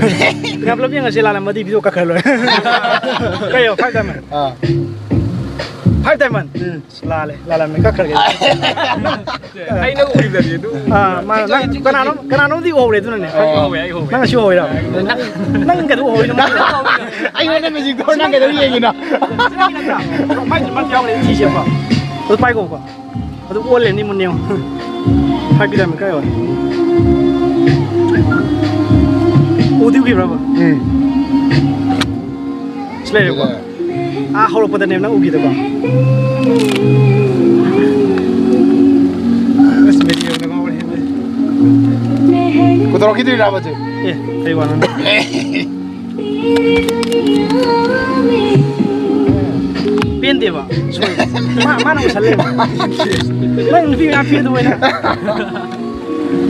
ꯃꯌꯥꯝ ꯄꯨꯂꯞ ꯌꯦꯡꯉꯁꯤ, ꯂꯥꯜꯂꯝꯃꯗꯤ video ꯀꯛꯈ꯭ꯔ ꯂꯣꯏꯔꯦ꯫ ꯀꯩꯌꯣ, five diamond? ꯑꯥ꯫ Five diamond? ꯎꯝ꯫ ꯂꯥꯜꯂꯦ, ꯂꯥꯜꯂꯝꯃꯦ, ꯀꯛꯈ꯭ꯔꯒꯦ꯫ ꯑꯩꯅ ꯎꯈꯤꯕꯗꯗꯤ ꯑꯗꯨ ꯑꯥ, ꯃꯥ, ꯅꯪ ꯀꯅꯥꯅꯣ, ꯀꯅꯥꯅꯣꯝꯗꯤ ꯎꯍꯧꯔꯦ ꯑꯗꯨꯅꯅꯦ꯫ ꯑꯩ ꯎꯍꯧꯋꯦ, ꯑꯩ ꯎꯍꯧꯋꯦ꯫ ꯅꯪꯅꯁꯨ ꯎꯍꯧꯔꯤꯔꯣ? ꯅꯪ, ꯅꯪ ꯀꯩꯗꯧ ꯎꯍꯧꯔꯤꯅꯣ? ꯑꯩꯉꯣꯟꯗ ꯃꯦꯖꯤꯛ ꯇꯧꯔ ꯅꯪ ꯀꯩꯗꯧ ꯌꯦꯡꯉꯤꯅꯣ? ꯃꯥꯏꯁꯦ ꯃꯥꯁꯦ ꯌꯥꯎꯈ꯭ꯔꯦ, ꯊꯤꯁꯦꯀꯣ꯫ ꯑꯗꯨ ꯄꯥꯏꯈꯣꯀꯣ꯫ ꯑꯗꯨ ꯑꯣꯜꯂꯦ, ꯅꯤꯃꯨꯟ ꯌꯦꯡꯉꯣ꯫ ꯍꯥꯏꯕꯤꯔꯝꯃꯦ, ꯀꯥꯏ ꯌꯧꯔꯦ? ꯎꯗꯤ ꯎꯈꯤꯕ꯭ꯔꯕ? ꯎꯝ꯫ ꯁꯤ ꯂꯩꯔꯦꯀꯣ? ꯂꯩꯔꯦ꯫ ꯑꯥ, ꯍꯧꯔꯛꯄꯗꯅꯦꯕ ꯅꯪ ꯎꯈꯤꯗꯀꯣ? ꯑꯁ, ꯃꯦꯗꯤ ꯌꯧꯅ ꯉꯥꯎꯔꯦ꯫ ꯀꯣꯜ ꯇꯧꯔꯛꯈꯤꯗꯣꯏꯔꯕ ꯍꯧꯖꯤꯛ? ꯑꯦ, ꯀꯩ ꯋꯥꯅꯣ? ꯄꯦꯟꯗꯦꯕ꯫ ꯁꯣꯏ-, ꯃꯥ-, ꯃꯥꯅ ꯎꯁꯜꯂꯦꯕ꯫ ꯅꯪ ꯅꯨꯄꯤ ꯃꯌꯥꯝ ꯄꯦꯟꯗꯕ ꯑꯣꯏꯅ꯫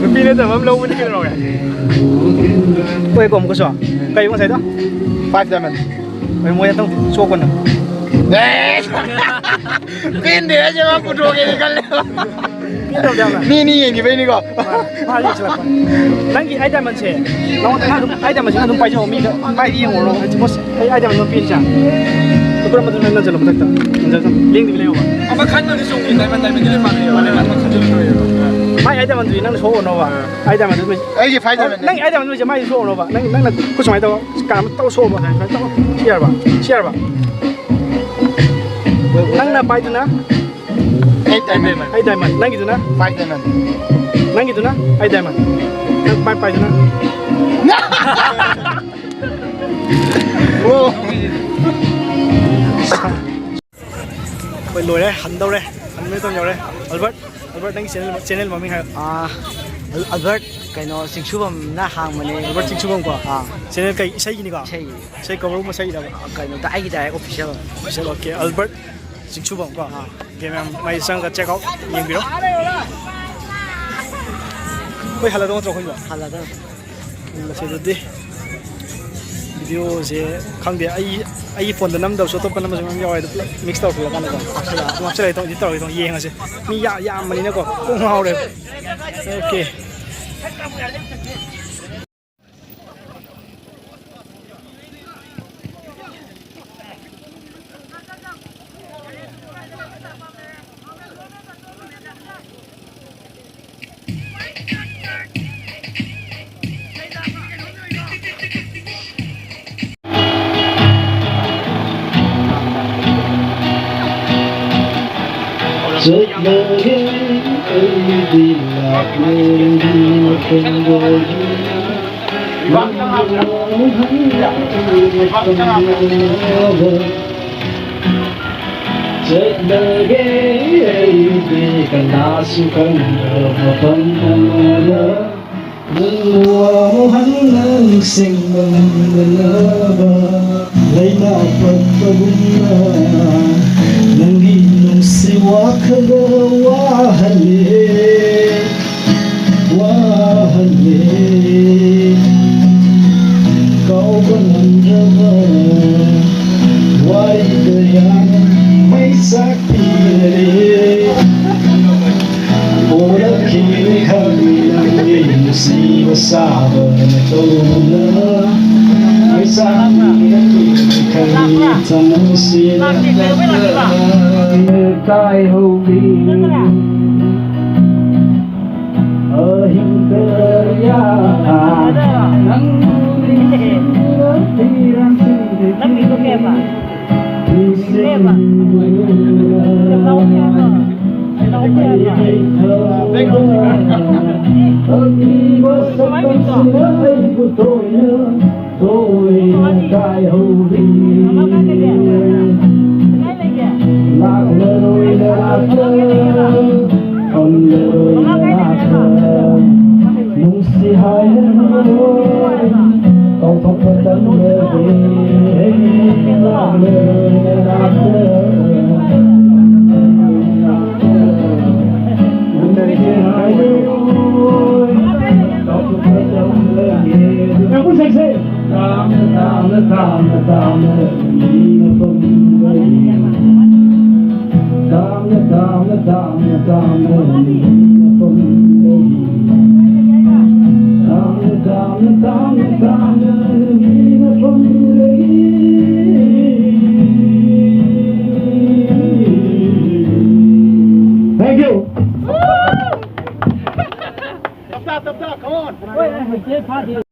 ꯅꯨꯄꯤ ꯅꯠꯇꯕ ꯑꯃ ꯂꯧꯕꯅꯤ ꯀꯩꯗꯧꯔꯒꯦ? ꯍꯣꯏ, ꯀꯣ, ꯑꯃꯨꯛꯀꯁꯨ꯫ ꯀꯩꯕ ꯉꯁꯥꯏꯗꯣ? Five diamond꯫ ꯍꯣꯏ, ꯃꯣꯏ ꯑꯗꯨꯝ ꯆꯣꯛꯄꯅ꯫ ꯑꯦ! ꯄꯦꯟꯗꯦ ꯍꯥꯏꯁꯦ ꯃꯥ ꯄꯨꯊꯣꯛꯀꯦꯗꯤ ꯈꯜꯂꯦ꯫ ꯄꯦꯟꯗꯕꯗ ꯌꯥꯝꯅ꯫ ꯃꯤ ꯑꯅꯤ ꯌꯦꯡꯈꯤꯕꯩꯅꯤꯀꯣ꯫ ꯃꯥ ꯌꯦꯡꯁꯤꯜꯂꯛꯄ꯫ ꯅꯪꯒꯤ ꯑꯥꯏ ꯗꯥꯏꯃꯟꯁꯦ, ꯅꯉꯣꯟꯗ ꯑꯗꯨꯝ, ꯑꯥꯏ ꯗꯥꯏꯃꯟꯁꯦ ꯑꯗꯨꯝ ꯄꯥꯏꯖꯧ, ꯃꯤꯗ ꯃꯥꯏꯗꯤ ꯌꯦꯡꯉꯨꯔꯣ꯫ ꯍꯧꯖꯤꯛ ꯄꯣꯠꯁꯦ, ꯑꯩ ꯑꯥꯏ ꯗꯥꯏꯃꯟ ꯑꯗꯨꯝ ꯄꯤꯔꯤꯁꯦ꯫ ꯂꯨꯄꯥ ꯑꯃꯗꯨ ꯅꯪ ꯅꯟꯖꯜꯂꯣ ꯃꯊꯛꯇ꯫ ꯅꯟꯖꯜꯂꯣ꯫ ꯂꯦꯡꯗꯕꯤ ꯂꯩꯌꯣꯕ꯫ ꯑꯃ ꯈꯟꯕꯗꯤ ꯆꯨꯝꯃꯤ, ꯗꯥꯏꯃꯟ, ꯗꯥꯏꯃꯟꯗꯤ ꯂꯣꯏ ꯃꯥꯟꯅꯩꯌꯦꯕ꯫ ꯃꯥꯅꯦ, ꯃꯥꯅꯦ, ꯑꯃ ꯈꯟꯖꯜꯂ ꯂꯣꯏꯔꯦꯕ꯫ ꯑꯩ ꯑꯥꯏ ꯗꯥꯏꯃꯟꯗꯨꯗꯤ ꯅꯪꯅ ꯁꯣꯛꯑꯣꯅꯣꯕ꯫ ꯑꯥꯏ ꯗꯥꯏꯃꯟꯗꯨꯗꯤ ꯑꯩꯒꯤ ꯐꯥꯏꯚ ꯗꯥꯏꯃꯟ ꯅꯪ ꯑꯥꯏ ꯗꯥꯏꯃꯟꯗꯨꯗꯤ ꯃꯥꯏꯗꯤ ꯁꯣꯛꯑꯣꯅꯣꯕ꯫ ꯅꯪ ꯅꯪꯅ ꯈꯨꯠ ꯁꯨꯃꯥꯏꯅ ꯇꯧ꯫ ꯀꯥ ꯑꯃ ꯇꯧ ꯁꯣꯛꯑꯣꯕ꯫ ꯁꯨꯃꯥꯏꯅ ꯇꯧ꯫ ꯁꯤ ꯌꯥꯔꯕ? ꯁꯤ ꯌꯥꯔꯕ? ꯅꯪꯅ ꯄꯥꯏꯗꯨꯅ ꯑꯩꯠ ꯗꯥꯏꯃꯟ꯫ Eight diamond. ꯅꯪꯒꯤꯗꯨꯅ? Five diamond. ꯅꯪꯒꯤꯗꯨꯅ? Eight diamond. ꯅꯪ ꯄꯥꯏ ꯄꯥꯏꯗꯨꯅ? ꯑꯣ꯫ ꯑꯩꯈꯣꯏ ꯂꯣꯏꯔꯦ, ꯍꯟꯗꯧꯔꯦ꯫ ꯍꯟꯕ ꯃꯇꯝ ꯌꯧꯔꯦ꯫ ꯑꯜꯕꯔꯠ, ꯑꯜꯕꯔꯠ, ꯅꯪꯒꯤ ꯆꯦꯅꯦꯜ, ꯆꯦꯅꯦꯜ ꯃꯃꯤꯡ ꯍꯥꯏꯌꯣ꯫ ꯑꯥ, ꯑꯜ-, ꯑꯜꯕꯔꯠ, ꯀꯩꯅꯣ, ꯆꯤꯡꯁꯨꯕꯝꯅ ꯍꯥꯡꯕꯅꯦ꯫ ꯑꯜꯕꯔꯠ ꯆꯤꯡꯁꯨꯕꯝ ꯀꯣ? ꯑꯥ꯫ ꯆꯦꯅꯦꯜ ꯀꯩ, ꯏꯁꯩꯒꯤꯅꯤꯀꯣ? ꯏꯁꯩꯒꯤ꯫ ꯏꯁꯩ ꯀꯧꯕ꯭ꯔꯣ, ꯏꯁꯩꯒꯤꯔꯕ? ꯑꯥ, ꯀꯩꯅꯣ, ꯗꯥ-, ꯑꯩꯒꯤ direct official꯫ Official, okay꯫ Albert ꯆꯤꯡꯁꯨꯕꯝ ꯀꯣ? ꯑꯥ꯫ ꯒꯦꯝ ꯌꯥꯝ ꯃꯩ ꯆꯪꯉꯒ check out ꯌꯦꯡꯕꯤꯔꯣ꯫ ꯍꯣꯏ, ꯍꯜꯂꯗꯧ ꯅꯠꯇ꯭ꯔꯣ ꯑꯩꯈꯣꯏꯁꯨ? ꯍꯜꯂꯗꯧꯅꯤ꯫ ꯎꯝ, ꯃꯁꯤꯗꯗꯤ videoꯁꯦ ꯈꯪꯗꯦ, ꯑꯩ, ꯑꯩꯒꯤ phoneꯗ ꯅꯝꯗꯕꯁꯨ ꯑꯇꯣꯞꯄ ꯅꯝꯕꯁꯨ ꯃꯌꯥꯝ ꯌꯥꯎꯋꯦ꯫ ꯑꯗꯨ ꯄꯨꯂꯞ mix ꯇꯧꯔꯛꯄꯗ ꯀꯥꯟꯗꯀꯣ, ꯍꯥꯞꯆꯤꯜꯂꯛꯑꯦ, ꯑꯗꯨꯝ ꯍꯥꯞꯆꯤꯜꯂꯛꯑꯦ, edit ꯇꯧꯔꯒꯦ, ꯑꯗꯨꯝ ꯌꯦꯡꯉꯁꯦ꯫ ꯃꯤ ꯌꯥ-, ꯌꯥꯝꯕꯅꯤꯅꯀꯣ ꯀꯣꯛ ꯉꯥꯎꯔꯦꯕ꯫ Okay꯫ ꯆꯠꯂꯒꯦ ꯑꯩꯗꯤ ꯂꯥꯞꯂꯕꯤ ꯃꯐꯝꯗꯒꯤ, ꯅꯪꯕꯨ ꯍꯟꯅ ꯎꯅꯕ꯫ ꯆꯠꯂꯒꯦ ꯑꯩꯗꯤ ꯀꯅꯥꯁꯨ ꯈꯪꯗꯕ ꯃꯐꯝ ꯑꯃꯗ, ꯅꯪꯕꯨ ꯑꯃꯨꯛ ꯍꯟꯅ ꯅꯤꯡꯁꯤꯡꯕ ꯉꯝꯗꯅꯕ꯫ ꯂꯩꯅꯥ ꯄꯛꯄꯒꯨꯝꯅ ꯅꯪꯒꯤ ꯅꯨꯡꯁꯤ ꯋꯥꯈꯜꯗ ꯋꯥꯍꯜꯂꯦ, ꯋꯥꯍꯜꯂꯦ꯫ ꯀꯥꯎꯕ ꯉꯝꯗ꯭ꯔꯕ ꯋꯥꯔꯤ ꯀꯌꯥꯅ ꯃꯩ ꯆꯥꯛꯄꯤꯔꯦ꯫ ꯍꯣꯔꯛꯈꯤꯅꯤ ꯈꯜꯂꯤ ꯅꯪꯒꯤ ꯅꯨꯡꯁꯤꯕ ꯁꯥꯕ ꯇꯧꯗꯨꯅ, ꯃꯩꯁꯥ ꯈꯜꯂꯤ ꯊꯃꯣꯏꯁꯤꯗ ꯇꯥꯏꯍꯧꯔꯤ꯫ ꯅꯪꯒꯤꯗꯣ ꯀꯩ ꯍꯥꯏꯕ? ꯀꯩ ꯍꯥꯏꯕ? ꯂꯧꯒꯦ ꯍꯥꯏꯕ? ꯂꯧꯒꯦ ꯍꯥꯏꯕ? ꯀꯃꯥꯏꯅ ꯇꯧꯔꯤꯅꯣ? ꯇꯣꯏꯅ ꯇꯥꯏꯍꯧꯔꯤ꯫ ꯃꯃꯥ ꯀꯥꯏ ꯂꯩꯒꯦ? ꯀꯥꯏ ꯂꯩꯒꯦ? ꯂꯥꯛꯂꯔꯣꯏ ꯅꯅꯥꯛꯇ, ꯐꯝꯂꯔꯣꯏ ꯅꯅꯥꯛꯇ, ꯅꯨꯡꯁꯤ ꯍꯥꯏꯔꯔꯣꯏ꯫ ꯀꯥꯎꯊꯣꯛꯄ ꯇꯝꯂꯒꯦ, ꯂꯥꯛꯂꯔꯣꯏ ꯅꯅꯥꯛꯇ꯫ Thank you.